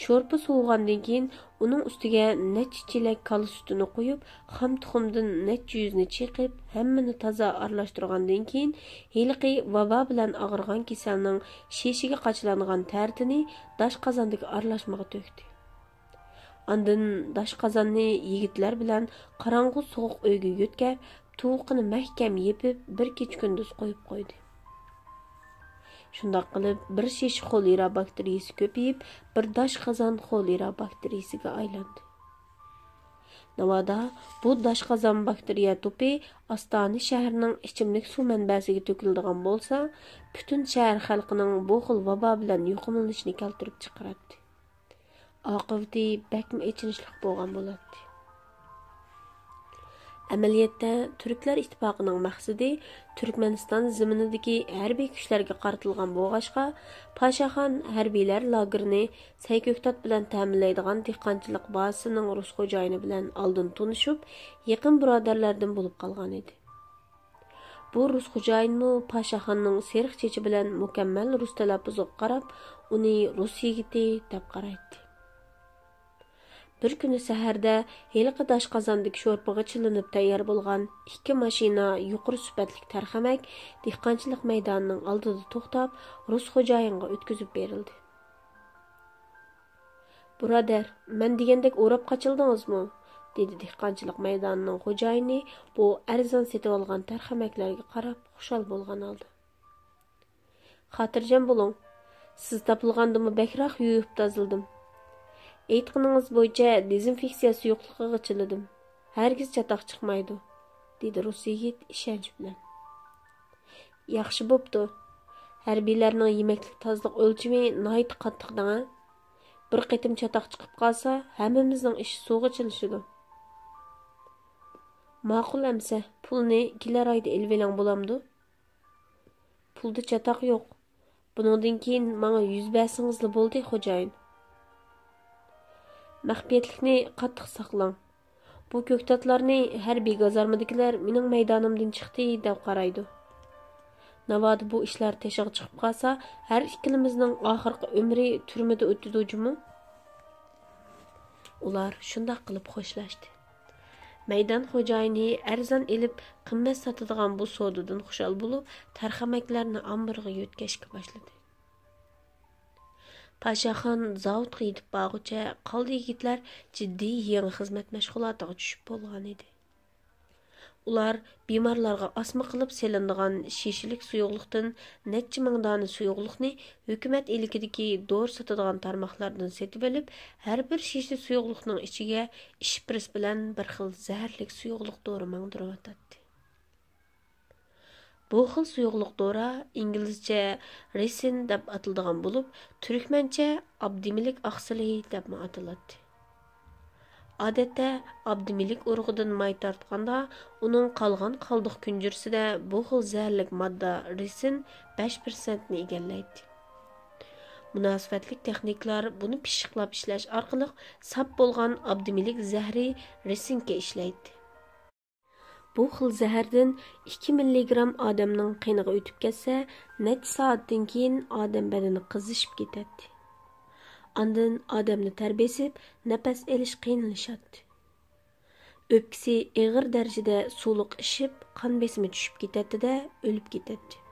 شورپا سوۋۇغاندىن كېيىن ئۇنىڭ ئۈستىگە نەچچە چېلەك كالا سۈتىنى قۇيۇپ، خام تۇخۇمدىن نەچچە يۈزنى چېقىپ، ھەممىنى تازا ئارىلاشتۇرغاندىن كېيىن، ھېلىقى ۋابا بىلەن ئاغرىغان كېسەلنىڭ شېشىگە قاچىلانغان تەرىتىنى داش قازاندىكى ئارىلاشمىغا تۆكتى. ئاندىن داش قازاننى يىگىتلەر بىلەن قاراڭغۇ سوغۇق ئۆيگە يۆتكەپ، تۇۋىقىنى مەھكەم يېپىپ، بىر كېچە-كۈندۈز قويۇپ قويدى. شۇنداق قىلىپ، بىر شېشە خولېرا باكتېرىيىسى كۆپىيىپ، بىر داش قازان خولېرا باكتېرىيىسىگە ئايلاندى. ناۋادا بۇ داش قازان باكتېرىيە توپى ئاستانە شەھىرىنىڭ ئىچىملىك سۇ مەنبەسىگە تۆكۈلىدىغان بولسا، پۈتۈن شەھەر خەلقىنىڭ بۇ خىل ۋابا بىلەن يۇقۇملىنىشىنى كەلتۈرۈپ چىقىراتتى. ئاقىۋىتى بەكمۇ ئېچىنىشلىق بولغان بولاتتى. ئەمەلىيەتتە، تۈركلەر ئىتتىپاقىنىڭ مەقسىتى تۈركمەنىستان زېمىنىدىكى ھەربىي كۈچلەرگە قارىتىلغان بولغاچقا، پاشاخان ھەربىيلەر لاگېرىنى سەي كۆكتات بىلەن تەمىنلەيدىغان دېھقانچىلىق بازىسىنىڭ رۇس خوجايىنى بىلەن ئالدىن تونۇشۇپ، يېقىن بۇرادەرلەردىن بولۇپ قالغانىدى. بۇ رۇس خوجايىنمۇ پاشاخاننىڭ سېرىق چېچى بىلەن مۇكەممەل رۇس تەلەپپۇزىغا قاراپ، ئۇنى رۇس يىگىتى دەپ قارايتتى. بىر كۈنى سەھەردە ھېلىقى داش قازاندىكى شورپىغا چىلىنىپ تەييار بولغان ئىككى ماشىنا يۇقىرى سۈپەتلىك تەرخەمەك دېھقانچىلىق مەيدانىنىڭ ئالدىدا توختاپ، رۇس خوجايىنغا ئۆتكۈزۈپ بېرىلدى. بۇرادەر، مەن دېگەندەك ئوراپ قاچىلدىڭىزمۇ؟ دېدى دېھقانچىلىق مەيدانىنىڭ خوجايىنى بۇ ئەرزان سېتىۋالغان تەرخەمەكلەرگە قاراپ خۇشال بولغان ھالدا. خاتىرجەم بولۇڭ، سىز تاپىلغاندىمۇ بەكرەك يۇيۇپ تازىلىدىم. ئېيتقىنىڭىز بويىچە دېزىنفېكسىيە سۇيۇقلۇقىغا چىلىدىم. ھەرگىز چاتاق چىقمايدۇ، دېدى رۇس يىگىت ئىشەنچ بىلەن. ياخشى بوپتۇ. ھەربىيلەرنىڭ يېمەكلىك تازىلىق ئۆلچىمى ناھايىتى قاتتىق دەڭە. بىر قېتىم چاتاق چىقىپ قالسا، ھەممىمىزنىڭ ئىشى سۇغا چىلىشىدۇ. ماقۇل ئەمسە، پۇلنى كېلەر ئايدا ئېلىۋېلىڭ بولامدۇ؟ پۇلدا چاتاق يوق. بۇنىڭدىن كېيىن ماڭا يۈز بەرسىڭىزلا بولدى، خوجايىن. مەخپىيەتلىكنى قاتتىق ساقلاڭ. بۇ كۆكتاتلارنى ھەربىي گازارمىدىكىلەر مېنىڭ مەيدانىمدىن چىقتى دەپ قارايدۇ. ناۋادا بۇ ئىشلار تېشىغا چىقىپ قالسا، ھەر ئىككىلىمىزنىڭ ئاخىرقى ئۆمرى تۈرمىدە ئۆتىدۇ جۇمۇ. ئۇلار شۇنداق قىلىپ خوشلاشتى. مەيدان خوجايىنى ئەرزان ئېلىپ، قىممەت ساتىدىغان بۇ سودىدىن خۇشال بولۇپ، تەرخەمەكلەرنى ئامبىرىغا يۆتكەشكە باشلىدى. پاشاخان زاۋۇتقا يېتىپ بارغۇچە، قالدى يىگىتلەر جىددىي يېڭى خىزمەت مەشغۇلاتىغا چۈشۈپ بولغانىدى. ئۇلار بىمارلارغا ئاسما قىلىپ سېلىنىدىغان شېشىلىك سۇيۇقلۇقتىن نەچچە مىڭ دانە سۇيۇقلۇقنى ھۆكۈمەت ئىلكىدىكى دورا ساتىدىغان تارماقلاردىن سېتىۋېلىپ، ھەر بىر شېشە سۇيۇقلۇقنىڭ ئىچىگە ئىشپرىس بىلەن بىر خىل زەھەرلىك سۇيۇقلۇق دورا ماڭدۇرۇۋاتاتتى. بۇ خىل سۇيۇقلۇق دورا ئىنگلىزچە رېسىن دەپ ئاتىلىدىغان بولۇپ، تۈركمەنچە ئابدىمىلىك ئاقسىلى دەپمۇ ئاتىلاتتى. ئادەتتە ئابدىمىلىك ئۇرۇغىدىن ماي تارتقاندا، ئۇنىڭ قالغان قالدۇق كۈنجۈرىسىدە بۇ خىل زەھەرلىك ماددا رېسىن بەش پىرسەنتنى ئىگىلەيتتى. مۇناسىۋەتلىك تېخنىكلار بۇنى پىششىقلاپ ئىشلەش ئارقىلىق ساپ بولغان ئابدىمىلىك زەھىرى رېسىنكە ئىشلەيتتى. بۇ خىل زەھەردىن ئىككى مىللىگرام ئادەمنىڭ قېنىغا ئۆتۈپ كەتسە، نەچچە سائەتتىن كېيىن ئادەم بەدىنى قىزىشىپ كېتەتتى. ئاندىن ئادەمنى تەر بېسىپ، نەپەس ئېلىش قىيىنلىشاتتى. ئۆپكىسى ئېغىر دەرىجىدە سۇلۇق ئىششىپ، قان بېسىمى چۈشۈپ كېتەتتى-دە، ئۆلۈپ كېتەتتى.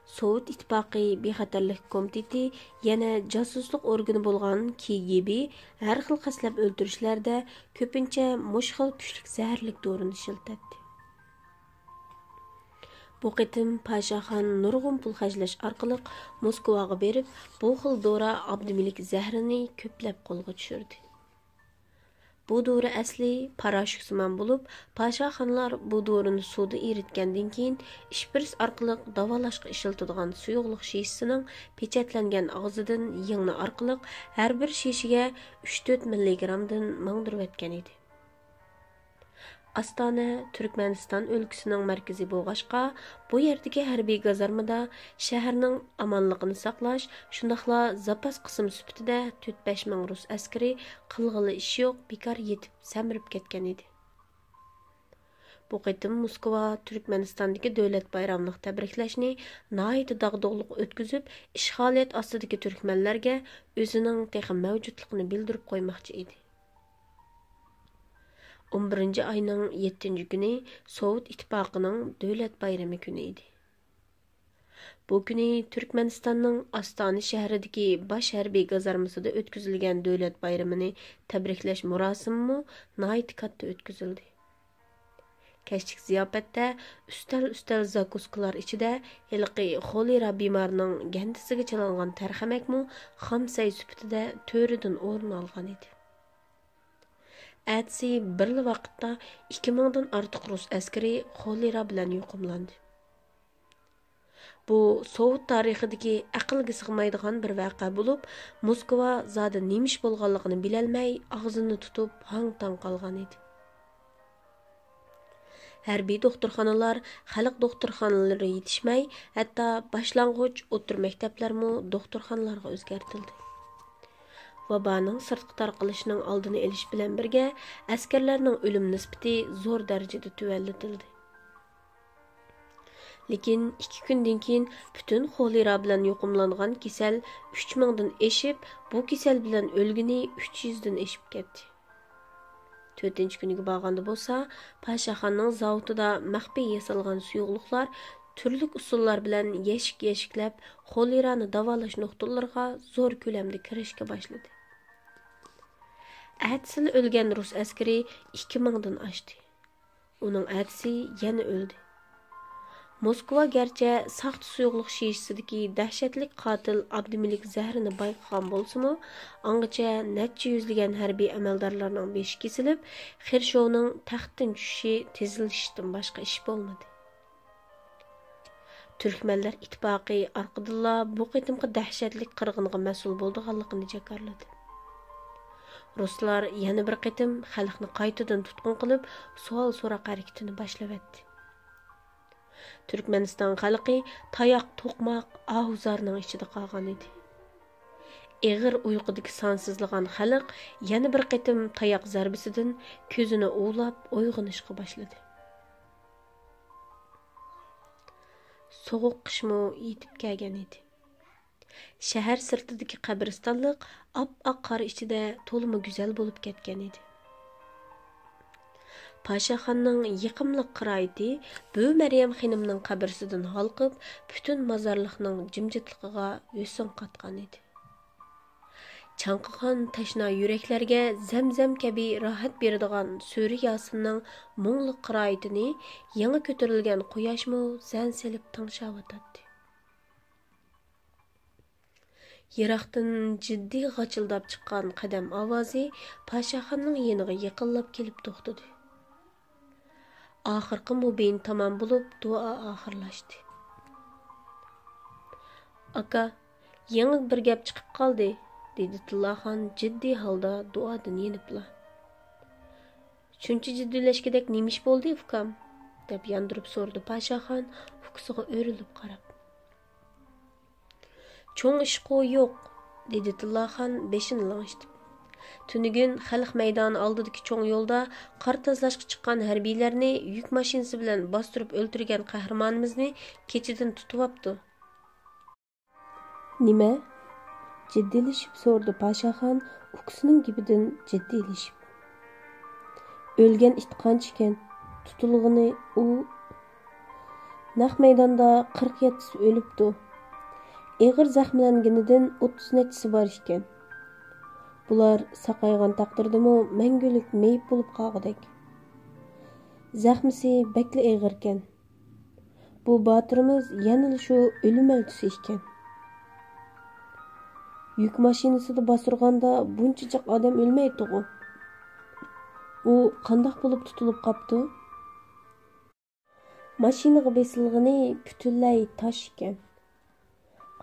سوۋېت ئىتتىپاقى بىخەتەرلىك كومىتېتى يەنە جاسۇسلۇق ئورگىنى بولغان كى جى بى ھەر خىل قەستلەپ ئۆلتۈرۈشلەردە كۆپىنچە مۇشۇ خىل كۈچلۈك زەھەرلىك دورىنى ئىشلىتەتتى. بۇ قېتىم پاشاخان نۇرغۇن پۇل خەجلەش ئارقىلىق موسكۋاغا بېرىپ، بۇ خىل دورا ئابدىمىلىك زەھىرىنى كۆپلەپ قولغا چۈشۈردى. بۇ دورا ئەسلى پاراشوكسىمان بولۇپ، پاشاخانلار بۇ دورىنى سۇدا ئېرىتكەندىن كېيىن، ئىشپىرىس ئارقىلىق داۋالاشقا ئىشلىتىدىغان سۇيۇقلۇق شىشىسىنىڭ پېچەتلەنگەن ئاغزىدىن يىڭنە ئارقىلىق ھەر بىر شىشىگە ئۈچ تۆت مىللىگرامدىن ماڭدۇرۇۋەتكەن ئىدى. ئاستانە تۈركمەنىستان ئۆلكىسىنىڭ مەركىزى بولغاچقا، بۇ يەردىكى ھەربىي گازارمىدا شەھەرنىڭ ئامانلىقىنى ساقلاش، شۇنداقلا زاپاس قىسىم سۈپىتىدە تۆت-بەش مىڭ رۇس ئەسكىرى قىلغىلى ئىش يوق، بىكار يېتىپ سەمرىپ كەتكەن ئىدى. بۇ قېتىم موسكۋا تۈركمەنىستاندىكى دۆلەت بايراملىق تەبرىكلەشنى ناھايىتى داغدۇغىلىق ئۆتكۈزۈپ، ئىشغالىيەت ئاستىدىكى تۈركمەنلەرگە ئۆزىنىڭ تېخى مەۋجۇتلۇقىنى بىلدۈرۈپ قويماقچى ئىدى. ئون بىرىنچى ئاينىڭ يەتتىنچى كۈنى سوۋېت ئىتتىپاقىنىڭ دۆلەت بايرىمى كۈنى ئىدى. بۇ كۈنى تۈركمەنىستاننىڭ ئاستانە شەھىرىدىكى باش ھەربىي گازارمىسىدا ئۆتكۈزۈلگەن دۆلەت بايرىمىنى تەبرىكلەش مۇراسىمىمۇ ناھايىتى كاتتا ئۆتكۈزۈلدى. كەچلىك زىياپەتتە ئۈستەل-ئۈستەل زاكۇسكىلار ئىچىدە ھېلىقى خولېرا بىمارىنىڭ گەندىسىگە چىلانغان تەرخەمەكمۇ خام سەي سۈپىتىدە تۆرىدىن ئورۇن ئالغان ئىدى. ئەتىسى بىرلا ۋاقىتتا ئىككى مىڭدىن ئارتۇق رۇس ئەسكىرى خولېرا بىلەن يۇقۇملاندى. بۇ سوۋېت تارىخىدىكى ئەقىلگە سىغمايدىغان بىر ۋەقە بولۇپ، موسكۋا زادى نېمە ئىش بولغانلىقىنى بىلەلمەي، ئاغزىنى تۇتۇپ ھاڭ-تاڭ قالغان ئىدى. ھەربىي دوختۇرخانىلار، خەلق دوختۇرخانىلىرى يېتىشمەي، ھەتتا باشلانغۇچ، ئوتتۇرا مەكتەپلەرمۇ دوختۇرخانىلارغا ئۆزگەرتىلدى. ۋابانىڭ سىرتقا تارقىلىشىنىڭ ئالدىنى ئېلىش بىلەن بىرگە، ئەسكەرلەرنىڭ ئۆلۈم نىسبىتى زور دەرىجىدە تۆۋەنلىتىلدى. لېكىن ئىككى كۈندىن كېيىن پۈتۈن خولېرا بىلەن يۇقۇملانغان كېسەل ئۈچ مىڭدىن ئېشىپ، بۇ كېسەل بىلەن ئۆلگىنى ئۈچ يۈزدىن ئېشىپ كەتتى. تۆتىنچى كۈنىگە بارغاندا بولسا، پاشاخاننىڭ زاۋۇتىدا مەخپىي ياسالغان سۇيۇقلۇقلار تۈرلۈك ئۇسۇللار بىلەن يەشىك-يەشىكلەپ، خولېرانى داۋالاش نۇقتىلىرىغا زور كۆلەمدە كىرىشكە باشلىدى. ئەتىسىلا ئۆلگەن رۇس ئەسكىرى ئىككى مىڭدىن ئاشتى. ئۇنىڭ ئەتىسى يەنە ئۆلدى. موسكۋا گەرچە ساختا سۇيۇقلۇق شىشىسىدىكى دەھشەتلىك قاتىل ئابدىمىلىك زەھىرىنى بايقىغان بولسىمۇ، ئاڭغىچە نەچچە يۈزلىگەن ھەربىي ئەمەلدارلارنىڭ بېشى كېسىلىپ، خېرشوۋنىڭ تەختتىن چۈشۈشى تېزلىشىشتىن باشقا ئىش بولمىدى. تۈركمەنلەر ئىتتىپاقى ئارقىدىنلا بۇ قېتىمقى دەھشەتلىك قىرغىنغا مەسئۇل بولىدىغانلىقىنى جاكارلىدى. رۇسلار يەنە بىر قېتىم خەلقنى قايتىدىن تۇتقۇن قىلىپ، سوئال-سوراق ھەرىكىتىنى باشلىۋەتتى. تۈركمەنىستان خەلقى تاياق، توقماق، ئاھۇ-زارنىڭ ئىچىدە قالغان ئىدى. ئېغىر ئۇيقۇدىكى سانسىزلىغان خەلق يەنە بىر قېتىم تاياق زەربىسىدىن كۆزىنى ئۇۋىلاپ ئويغىنىشقا باشلىدى. سوغۇق قىشمۇ يېتىپ كەلگەن ئىدى. شەھەر سىرتىدىكى قەبرىستانلىق ئاپئاق قار ئىچىدە تولىمۇ گۈزەل بولۇپ كەتكەن ئىدى. پاشاخاننىڭ يېقىملىق قىرائىتى بۈۋى مەريەم خېنىمنىڭ قەبرىسىدىن ھالقىپ، پۈتۈن مازارلىقنىڭ جىمجىتلىقىغا ھۆسن قاتقان ئىدى. چاڭقىغان تەشنا يۈرەكلەرگە زەمزەم كەبى راھەت بېرىدىغان سۈرە ياسىننىڭ مۇڭلۇق قىرائىتىنى يېڭى كۆتۈرۈلگەن قۇياشمۇ زەن سېلىپ تىڭشاۋاتاتتى. يىراقتىن جىددىي غاچىلداپ چىققان قەدەم ئاۋازى پاشاخاننىڭ يېنىغا يېقىنلاپ كېلىپ توختىدى. ئاخىرقى مۇبىن تامام بولۇپ، دۇئا ئاخىرلاشتى. «ئاكا، يېڭى بىر گەپ چىقىپ قالدى»، دېدى تىللاخان جىددىي ھالدا دۇئادىن يېنىپلا. «شۇنچە جىددىيلەشكۈدەك نېمە ئىش بولدى، ئۇكام؟» دەپ ياندۇرۇپ سورىدى پاشاخان ئۇكىسىغا ئۆرۈلۈپ قاراپ. «چوڭ ئىشقۇ يوق»، دېدى تىللاخان بېشىنى لىڭشىتىپ. «تۈنۈگۈن خەلق مەيدانى ئالدىدىكى چوڭ يولدا قار تازىلاشقا چىققان ھەربىيلەرنى يۈك ماشىنىسى بىلەن باستۇرۇپ ئۆلتۈرگەن قەھرىمانىمىزنى كېچىدىن تۇتۇۋاپتۇ.» «نېمە؟» جىددىيلىشىپ سورىدى پاشاخان ئۇكىسىنىڭ گېپىدىن جىددىيلىشىپ. «ئۆلگەن ئىت قانچىكەن؟ تۇتۇلغىنى ئۇ.» «نەق مەيداندا قىرىق يەتتىسى ئۆلۈپتۇ. ئېغىر زەخىملەنگىنىدىن ئوتتۇز نەچچىسى بار ئىكەن. بۇلار ساقايغان تەقدىردىمۇ مەڭگۈلۈك مېيىپ بولۇپ قالغۇدەك. زەخمىسى بەكلا ئېغىركەن. بۇ باتۇرىمىز يەنىلا شۇ ئۆلۈم ئەلچىسى ئىكەن. يۈك ماشىنىسىدا باستۇرغاندا بۇنچە جىق ئادەم ئۆلمەيتتىغۇ.» ئۇ قانداق بولۇپ تۇتۇلۇپ قاپتۇ؟ ماشىنىغا بېسىلغىنى پۈتۈنلەي تاش ئىكەن.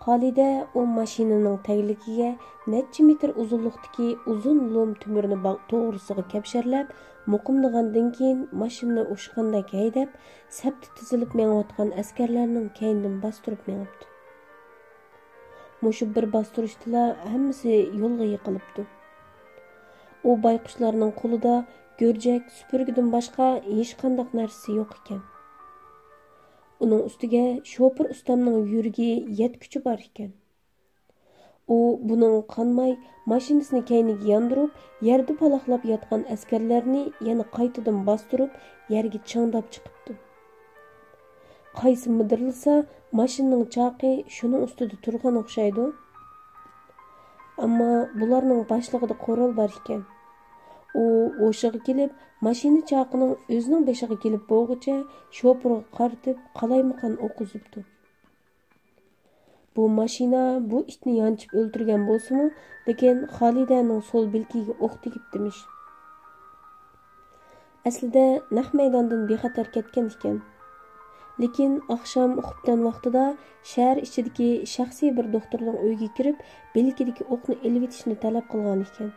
خالىدە ئۇ ماشىنىنىڭ تەگلىكىگە نەچچە مېتىر ئۇزۇنلۇقتىكى ئۇزۇن لوم تۆمۈرنى باغ-، توغرىسىغا كەپشەرلەپ، مۇقىملىغاندىن كېيىن، ماشىنىنى ئۇچقاندەك ھەيدەپ، سەپتە تىزىلىپ مېڭىۋاتقان ئەسكەرلەرنىڭ كەينىدىن باستۇرۇپ مېڭىپتۇ. مۇشۇ بىر باستۇرۇشتىلا ھەممىسى يولغا يىقىلىپتۇ. ئۇ بايقۇشلارنىڭ قولىدا گۆرجەك، سۈپۈرگىدىن باشقا ھېچقانداق نەرسىسى يوق ئىكەن. ئۇنىڭ ئۈستىگە شوپۇر ئۇستامنىڭ يۈرىكى يەتكۈچە بار ئىكەن. ئۇ بۇنىڭغا قانماي، ماشىنىسىنى كەينىگە ياندۇرۇپ، يەردە پالاقلاپ ياتقان ئەسكەرلەرنى يەنە قايتىدىن باستۇرۇپ، يەرگە چىڭداپ چىقىپتۇ. قايسى مىدىرلىسا، ماشىنىنىڭ چاقى شۇنىڭ ئۈستىدە تۇرغان ئوخشايدۇ. ئەمما بۇلارنىڭ باشلىقىدا قورال بار ئىكەن. ئۇ ھوشىغا كېلىپ، ماشىنا چاقىنىڭ ئۆزىنىڭ بېشىغا كېلىپ بولغۇچە شوپۇرغا قارىتىپ قالايمىقان ئوق ئۇزۇپتۇ. بۇ ماشىنا بۇ ئىتنى يانچىپ ئۆلتۈرگەن بولسىمۇ، لېكىن خالىدەنىڭ سول بىلىكىگە ئوق تېگىپتىمىش. ئەسلىدە نەق مەيداندىن بىخەتەر كەتكەن ئىكەن. لېكىن ئاخشام خوپتەن ۋاقتىدا شەھەر ئىچىدىكى شەخسىي بىر دوختۇرنىڭ ئۆيىگە كىرىپ، بىلىكىدىكى ئوقنى ئېلىۋېتىشنى تەلەپ قىلغان ئىكەن.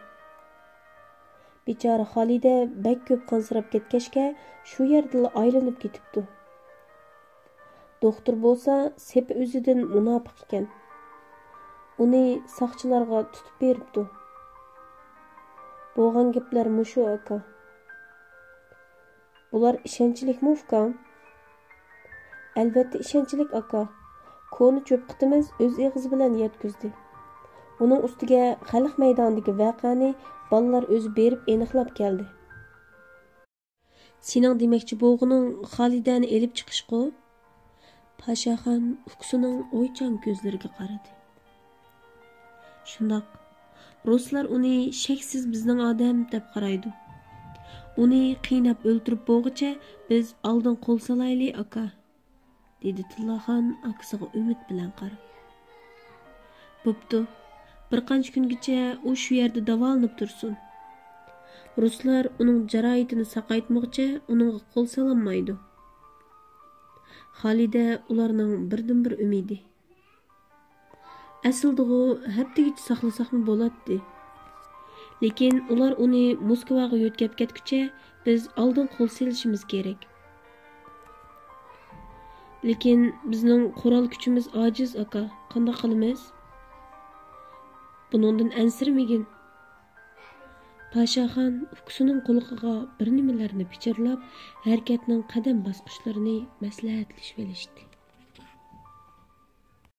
بىچارە خالىدە بەك كۆپ قانسىراپ كەتكەچكە، شۇ يەردىلا ئايلىنىپ كېتىپتۇ. دوختۇر بولسا سېپى ئۆزىدىن مۇناپىق ئىكەن. ئۇنى ساقچىلارغا تۇتۇپ بېرىپتۇ. بولغان گەپلەر مۇشۇ، ئاكا. بۇلار ئىشەنچلىكمۇ، ئۇكام؟ ئەلۋەتتە ئىشەنچلىك، ئاكا. كونا چۆپ قېتىمىز ئۆز ئېغىزى بىلەن يەتكۈزدى. ئۇنىڭ ئۈستىگە خەلق مەيدانىدىكى ۋەقەنى بالىلار ئۆزى بېرىپ ئېنىقلاپ كەلدى. سېنىڭ دېمەكچى بولغىنىڭ خالىدەنى ئېلىپ چىقىشقۇ؟ پاشاخان ئۇكىسىنىڭ ئويچان كۆزلىرىگە قارىدى. شۇنداق. رۇسلار ئۇنى شەكسىز بىزنىڭ ئادەم دەپ قارايدۇ. ئۇنى قىيناپ ئۆلتۈرۈپ بولغۇچە بىز ئالدىن قول سالايلى، ئاكا، دېدى تىللاخان ئاكىسىغا ئۈمىد بىلەن قاراپ. بوپتۇ، بىر قانچە كۈنگىچە ئۇ شۇ يەردە داۋالىنىپ تۇرسۇن. رۇسلار ئۇنىڭ جاراھىتىنى ساقايتمىغۇچە ئۇنىڭغا قول سالالمايدۇ. خالىدە ئۇلارنىڭ بىردىنبىر ئۈمىدى. ئەسلىدىغۇ ھەپتىگىچە ساقلىساقمۇ بولاتتى. لېكىن ئۇلار ئۇنى موسكۋاغا يۆتكەپ كەتكۈچە بىز ئالدىن قول سېلىشىمىز كېرەك. لېكىن بىزنىڭ قورال كۈچىمىز ئاجىز، ئاكا. قانداق قىلىمىز؟ بۇنىڭدىن ئەنسىرىمىگىن. پاشاخان ئۇكىسىنىڭ قۇلىقىغا بىر نېمىلەرنى پىچىرلاپ، ھەرىكەتنىڭ قەدەم باسقۇچلىرىنى مەسلىھەتلىشىۋېلىشتى.